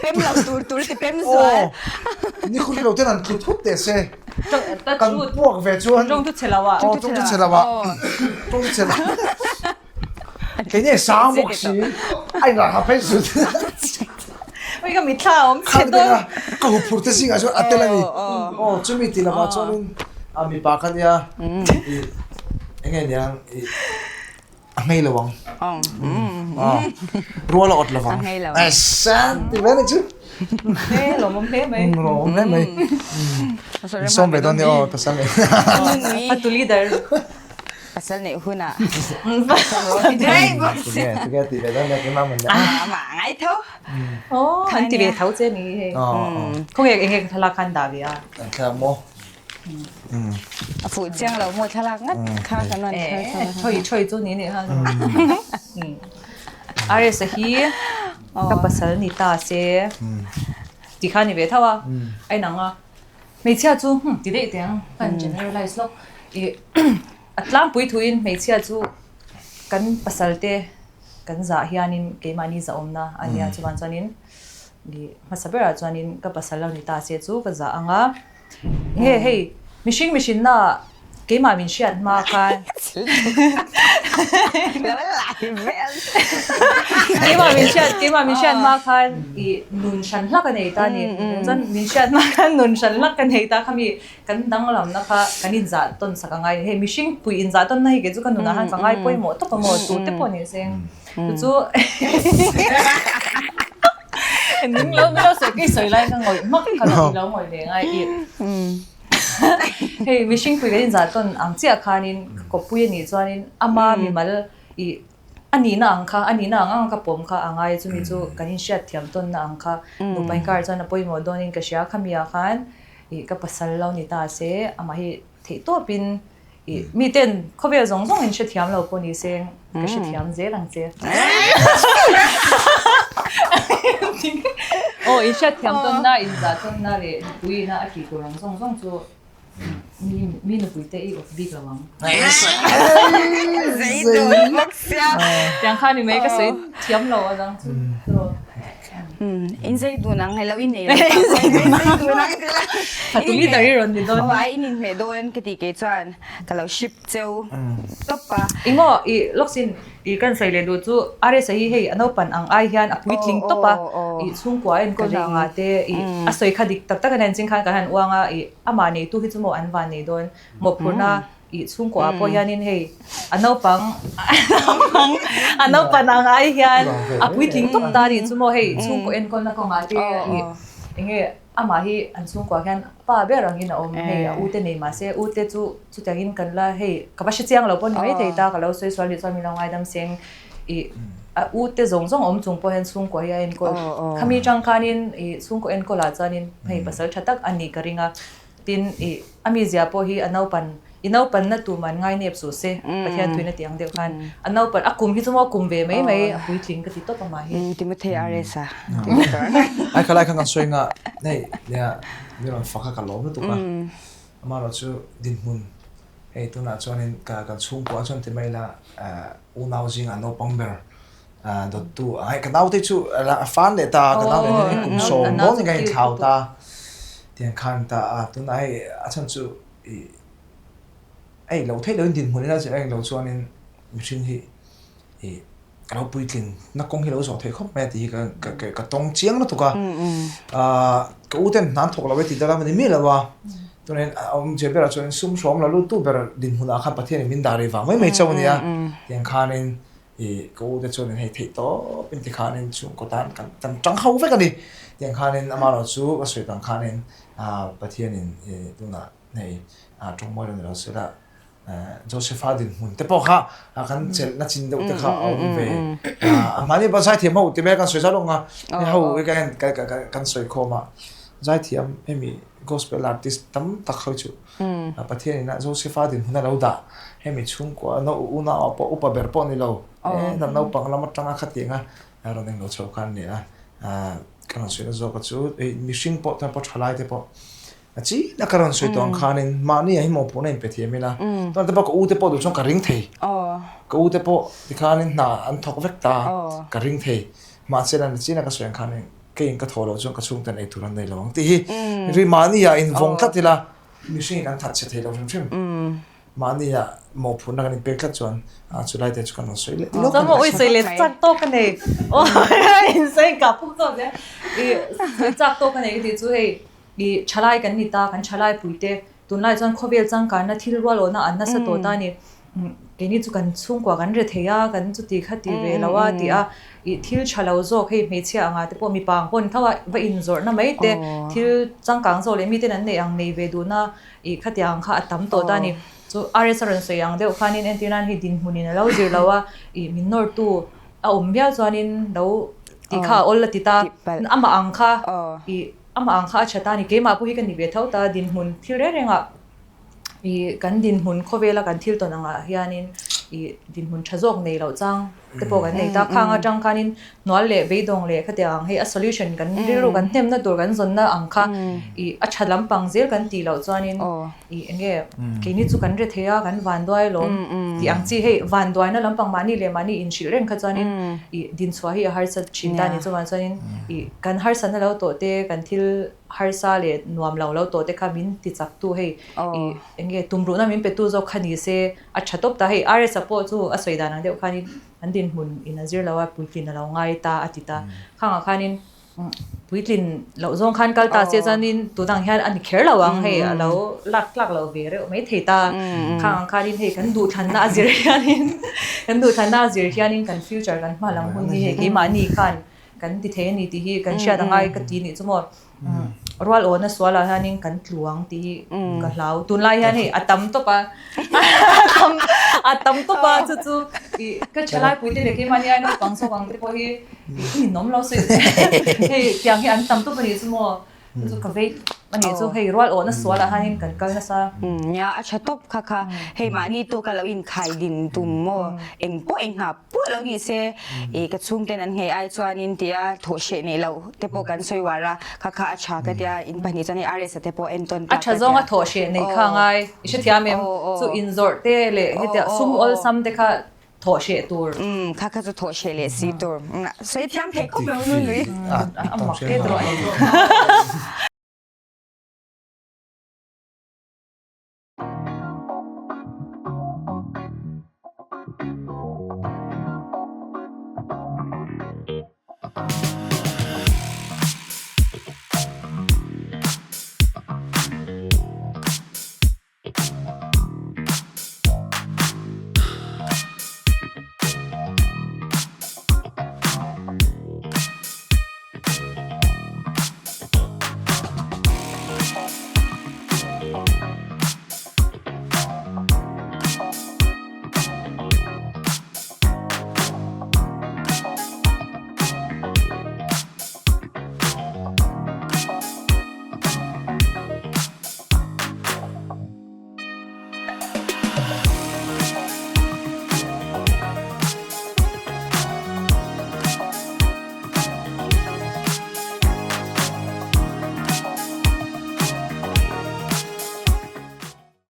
Pem lo tur tur ti pem zual. Ni khaw ro ten an tlu thut teh se. Kan puak ve chuan. Tawng chu che lo ah. Aw tawng chu che lo ah. Tawng chu che lo. Kei nge sang bawk si. Ai ngah ha phei zut. Ui ka mitthla a awm che dawn. Ka huphurh te zingah chuan a tel a ni. Aw chumi ti lamah chuanin a mipa kha nia. Enge niang. A ngei lo ang. Rual a awt lo ang. San ti ve ni chu. Hle lawmawm hle mai. Lawmawm hle mai. Sawm ve dawn ni aw pasal nei. Fatu leader. Pasal neih hunah. Tunge tunge ti ve dawn nia keimah man le. Amah ngai tho. Aw an ti ve tho che ni hei. Khawnge enge thlalak khan dah ve a. An thlalak maw? A fuh chiang lo maw thlalak ngat kha kan rawn thar chho a. Choi choi chu ni nih kha. RS a hi ka pasal ni ta se ti kha ni ve tho a. A inang a. Hmeichhia chu ti daih teh ang kan generalize lawk. Ih a tlangpui thuin hmeichhia chu kan pasal te kan zah hianin keimahni zahawmna a nia chuvan chuanin ih hmasa berah chuanin ka pasal lo ni ta se chu ka zah ang a. Nge hei mihring mihrinna keimah min hriat hma khan keimah min hriat keimah min hriat hma khan i nun hran hlak a nei ta a ni chuan min hriat hma khan nun hran hlak ka nei ta khami kan danglamna kha kan inzah tawn sak a ngai a ni hei mihring pui inzah tawnna hi kei chu ka nunah khan ka ngai pawimawh tawp a maw tute pawh ni se chu chu. Ning lo mi lo sawi kei sawi lai ka ngawih hmak kha lo i lo ngawih ve ngai i hei mihring pui kan inzah tawn ang chiah khanin ka kawppui a nih chuanin ama mimal i a nihna ang kha a nihna ang ang ka pawm kha a ngai chumi chu kan inhriat thiam tawnna ang kha nupa inkar chuan a pawimawh dawnin ka hria khami ah khan i ka pasal lo ni ta se amah hi theih tawpin I miten khawvel zawng zawng in hrethiam lo pawh ni se ka hrethiam zel ang che. Aw in hriatthiam tawnna, in zah tawnna leh nupui ina a tih tur ang zawng zawng chu mi mi nupui te i awp bik lo ang. Tiang kha ni mai ka sawi thiam lo a dang chu. In zei dun ang hello in nei lo. In zei dun ang. Fatu leader i rawn ni dawn. Aw ai in inhmeh dawn ka tih kei chuan ka lo ship cheu tawp a. Engmaw i lawksin i kan sawi leh duh chu RS a hi hei a naupan ang ai hian a puitling tawp a i chhungkua a enkawl na anga te i a sawi kha dik tak tak a nen ching khan kan han uang a i amah neitu hi chu maw an van nei dawn mawhphurhna I chhungkuah pawh hianin hei a naupang a naupan ang ai hian a puitling tawp ta anih chu maw hei chhungkaw enkawlna kawngah te i enge amah hi an chhungkuah hian pa ber angin a awm hei a ute nei mahse ute chu chutiangin kan la hei ka va hre chiang lo pawh ni maithei ta ka lo sawi sual nih chuan min lo ngaidam seng i a ute zawng zawng awm chung pawh hian chhungkua hi a enkawl khami tang khanin i chhungkaw enkawlah chuanin hei pasal tha tak a nih ka ring a. Tin, i a mizia pawh hi a naupan, i naupanna tu man ngai nep suh se, Pathian thuin a ti ang deuh khan. A naupan, a kum hi chu maw a kum ve mai mai, a puitling ka ti tawp amah hi. Timothy RS a. Ai khalai khan kan sawi nga hei nia mi rawn fak a ka lawm lutuk a amaherawh chu dinhmun hei tunah chuanin ka kan chhungkua chuan ti mai ila unau zingah naupang ber dawttu hei ka naute chu a fan leh ta ka nau leh hian kum sawm dawn in ka inthlau ta tiang khan ta a tunah hei a chhan chu ih hei lo theih loin dinhmun ila zir englo chuanin mihring hi ih a lo puitlin na kawng hi lo zawh theih khawp mai a tih hi ka ka ka tawng chiang lutuk a ah ka u ten hna an thawk lo e tih dala ni miah lo a tunah hian a awmzia berah chuan sum hrawm la lut tu ber dinhmunah khan Pathian in min dah rih vang mai mai chauh a nia tiang khanin I ka u te chuan in hei theih tawp in tikhanin chhungkaw tan kan kan tang ho vek a ni. Tiang khanin amaherawh chu ka sawi tang khanin ah Pathianin i tunah hei ah tawngmawi lo ni lo sela Josepha dinhmun te pawh kha kan chelhna chin deuh te kha a awm ve. A hmani pawh zaithiam ho ti mai a kan sawi zau lawk ang a, ho hi ka kan sawi khawm a, zaithiam hemi gospel artist tam tak ho chu Pathianin a Josepha dinhmun a lo dah, hemi chhungkua unau ah pawh upa ber pawh a ni lo, he naupang lam atanga khatianga rawn englo chho kha an ni a, ka rawn sawi na zawk a chu mihring pawh chuan pawh thalai te pawh a chi na ka rawn sawi tawh ang khanin mahni ah hi mawhphurhna in pe thiam ila, chuan te pawh ka u te pawh duh chuan ka ring thei, ka u te pawh tikhanin hna an thawk vek ta ka ring thei, mahse la ni chi na ka sawi ang khanin keiin ka thawh loh chuan ka chhungten ei tur an nei lo ang tih hi ri mahni ah invawng tlat ila mihring kan that chhe thei lo hrim hrim. Mahni ah mawhphurhna kan inpek tlat chuan chulai te chu kan rawn sawi leh lawk a ni. Ui sawi leh chak tawk a nei. In sawi kah phuk zawk zel. I sawi chak tawk a nei ka tih chu hei i thalai kan ni ta kan thalai pui te tunlai chuan khawvel changkanna thil rual awhna an nasa tawh ta a ni. Keini chu kan chhungkua kan re thei a, kan chuti kha ti ve lo a ti a, ih thil tha lo zawk hei hmeichhia anga te pawh mipa ang pawh ni tho a, va inzawrhna mai te thil changkang zawk leh miten an neih ang nei ve duhna ih khatiang ang kha a tam tawh ta a ni. Chu RS a rawn sawi ang deuh khanin entir nan hei dinhmunin a lo zir lo a, ih min nawrtu a awm viau chuanin lo tih kha a awl a ti ta, amah ang kha ih amah ang kha a tha ta a ni, keimah pawh hi ka ni ve tho ta dinhmun thil reng rengah. Ih kan dinhmun khawvela kan thil tawn angah hianin ih dinhmun tha zawk nei loh chang te pawh kan nei ta. Khang atang khanin hnual leh beidawng leh khatiang ang hei a solution kan rilru kan hnemna tur kan zawnna ang kha ih a tha lampang zel kan tih loh chuanin ih eng nge keini chu kan re thei a kan vanduai alawm tih ang chi hei vanduaina lampang mahni leh mahni inhrilh reng kha chuanin ih dinchhuah hi a harsa thin ta a ni. Chuvang chuanin ih kan harsatna lo tawh te kan thil harsa leh nuam lo lo tawh te kha min ti chak tu hei ih eng nge tumruhna min pe tu zawk kha ni se a tha tawp ta hei RS-a pawh chu a sawi dan ang deuh khanin an dinhmun in a zir lo a puitlin a lo ngai ta a ti ta khangah khanin puitlin loh zawng khan kal ta se chuanin tunang hian a ni kher lo ang hei a lo lak tlak lo ve reuh mai thei ta khangah khanin hei kan duhthlanna a zir hianin kan duhthlanna a zir hianin kan future kan hma lam hun hi hei keimahni khan Kan ti thei a ni tih hi kan hriat a ngai ka ti nih chu maw. Rual awna sualah hianin kan tlu ang tih hi ka hlau. Tunlai hian hei a tam tawp a, a tam tawp a chu chu ih ka thalai puite leh keimahni ai naupang zawk ang te pawh hi ih ninawm lo sawi hei tiang hi an tam tawp a nih chu maw. Chu chu ka vei a nih chu hei rual awhna sual ah hianin kan kal nasa. Nia a tha tawp kha kha hei mahni tawka lo inkhai din tum maw eng pawh eng hna pawh lo ni se ih ka chhungten an nghei ai chuanin tia thawh hreh nei loh te pawh kan sawi uar a kha kha a tha ka tia in pahnih chuan hei RS-a te pawh entawn ta ka tia. A tha zawnga thawh hreh nei kha ngai i hrethiam em chu inzawrh te leh hetia sum awlsam te kha Thawh hreh tur. Umm kha kha chu thawh hreh leh si tur. Sawi thiam thei khawp lo nu nui. A mak te tawh.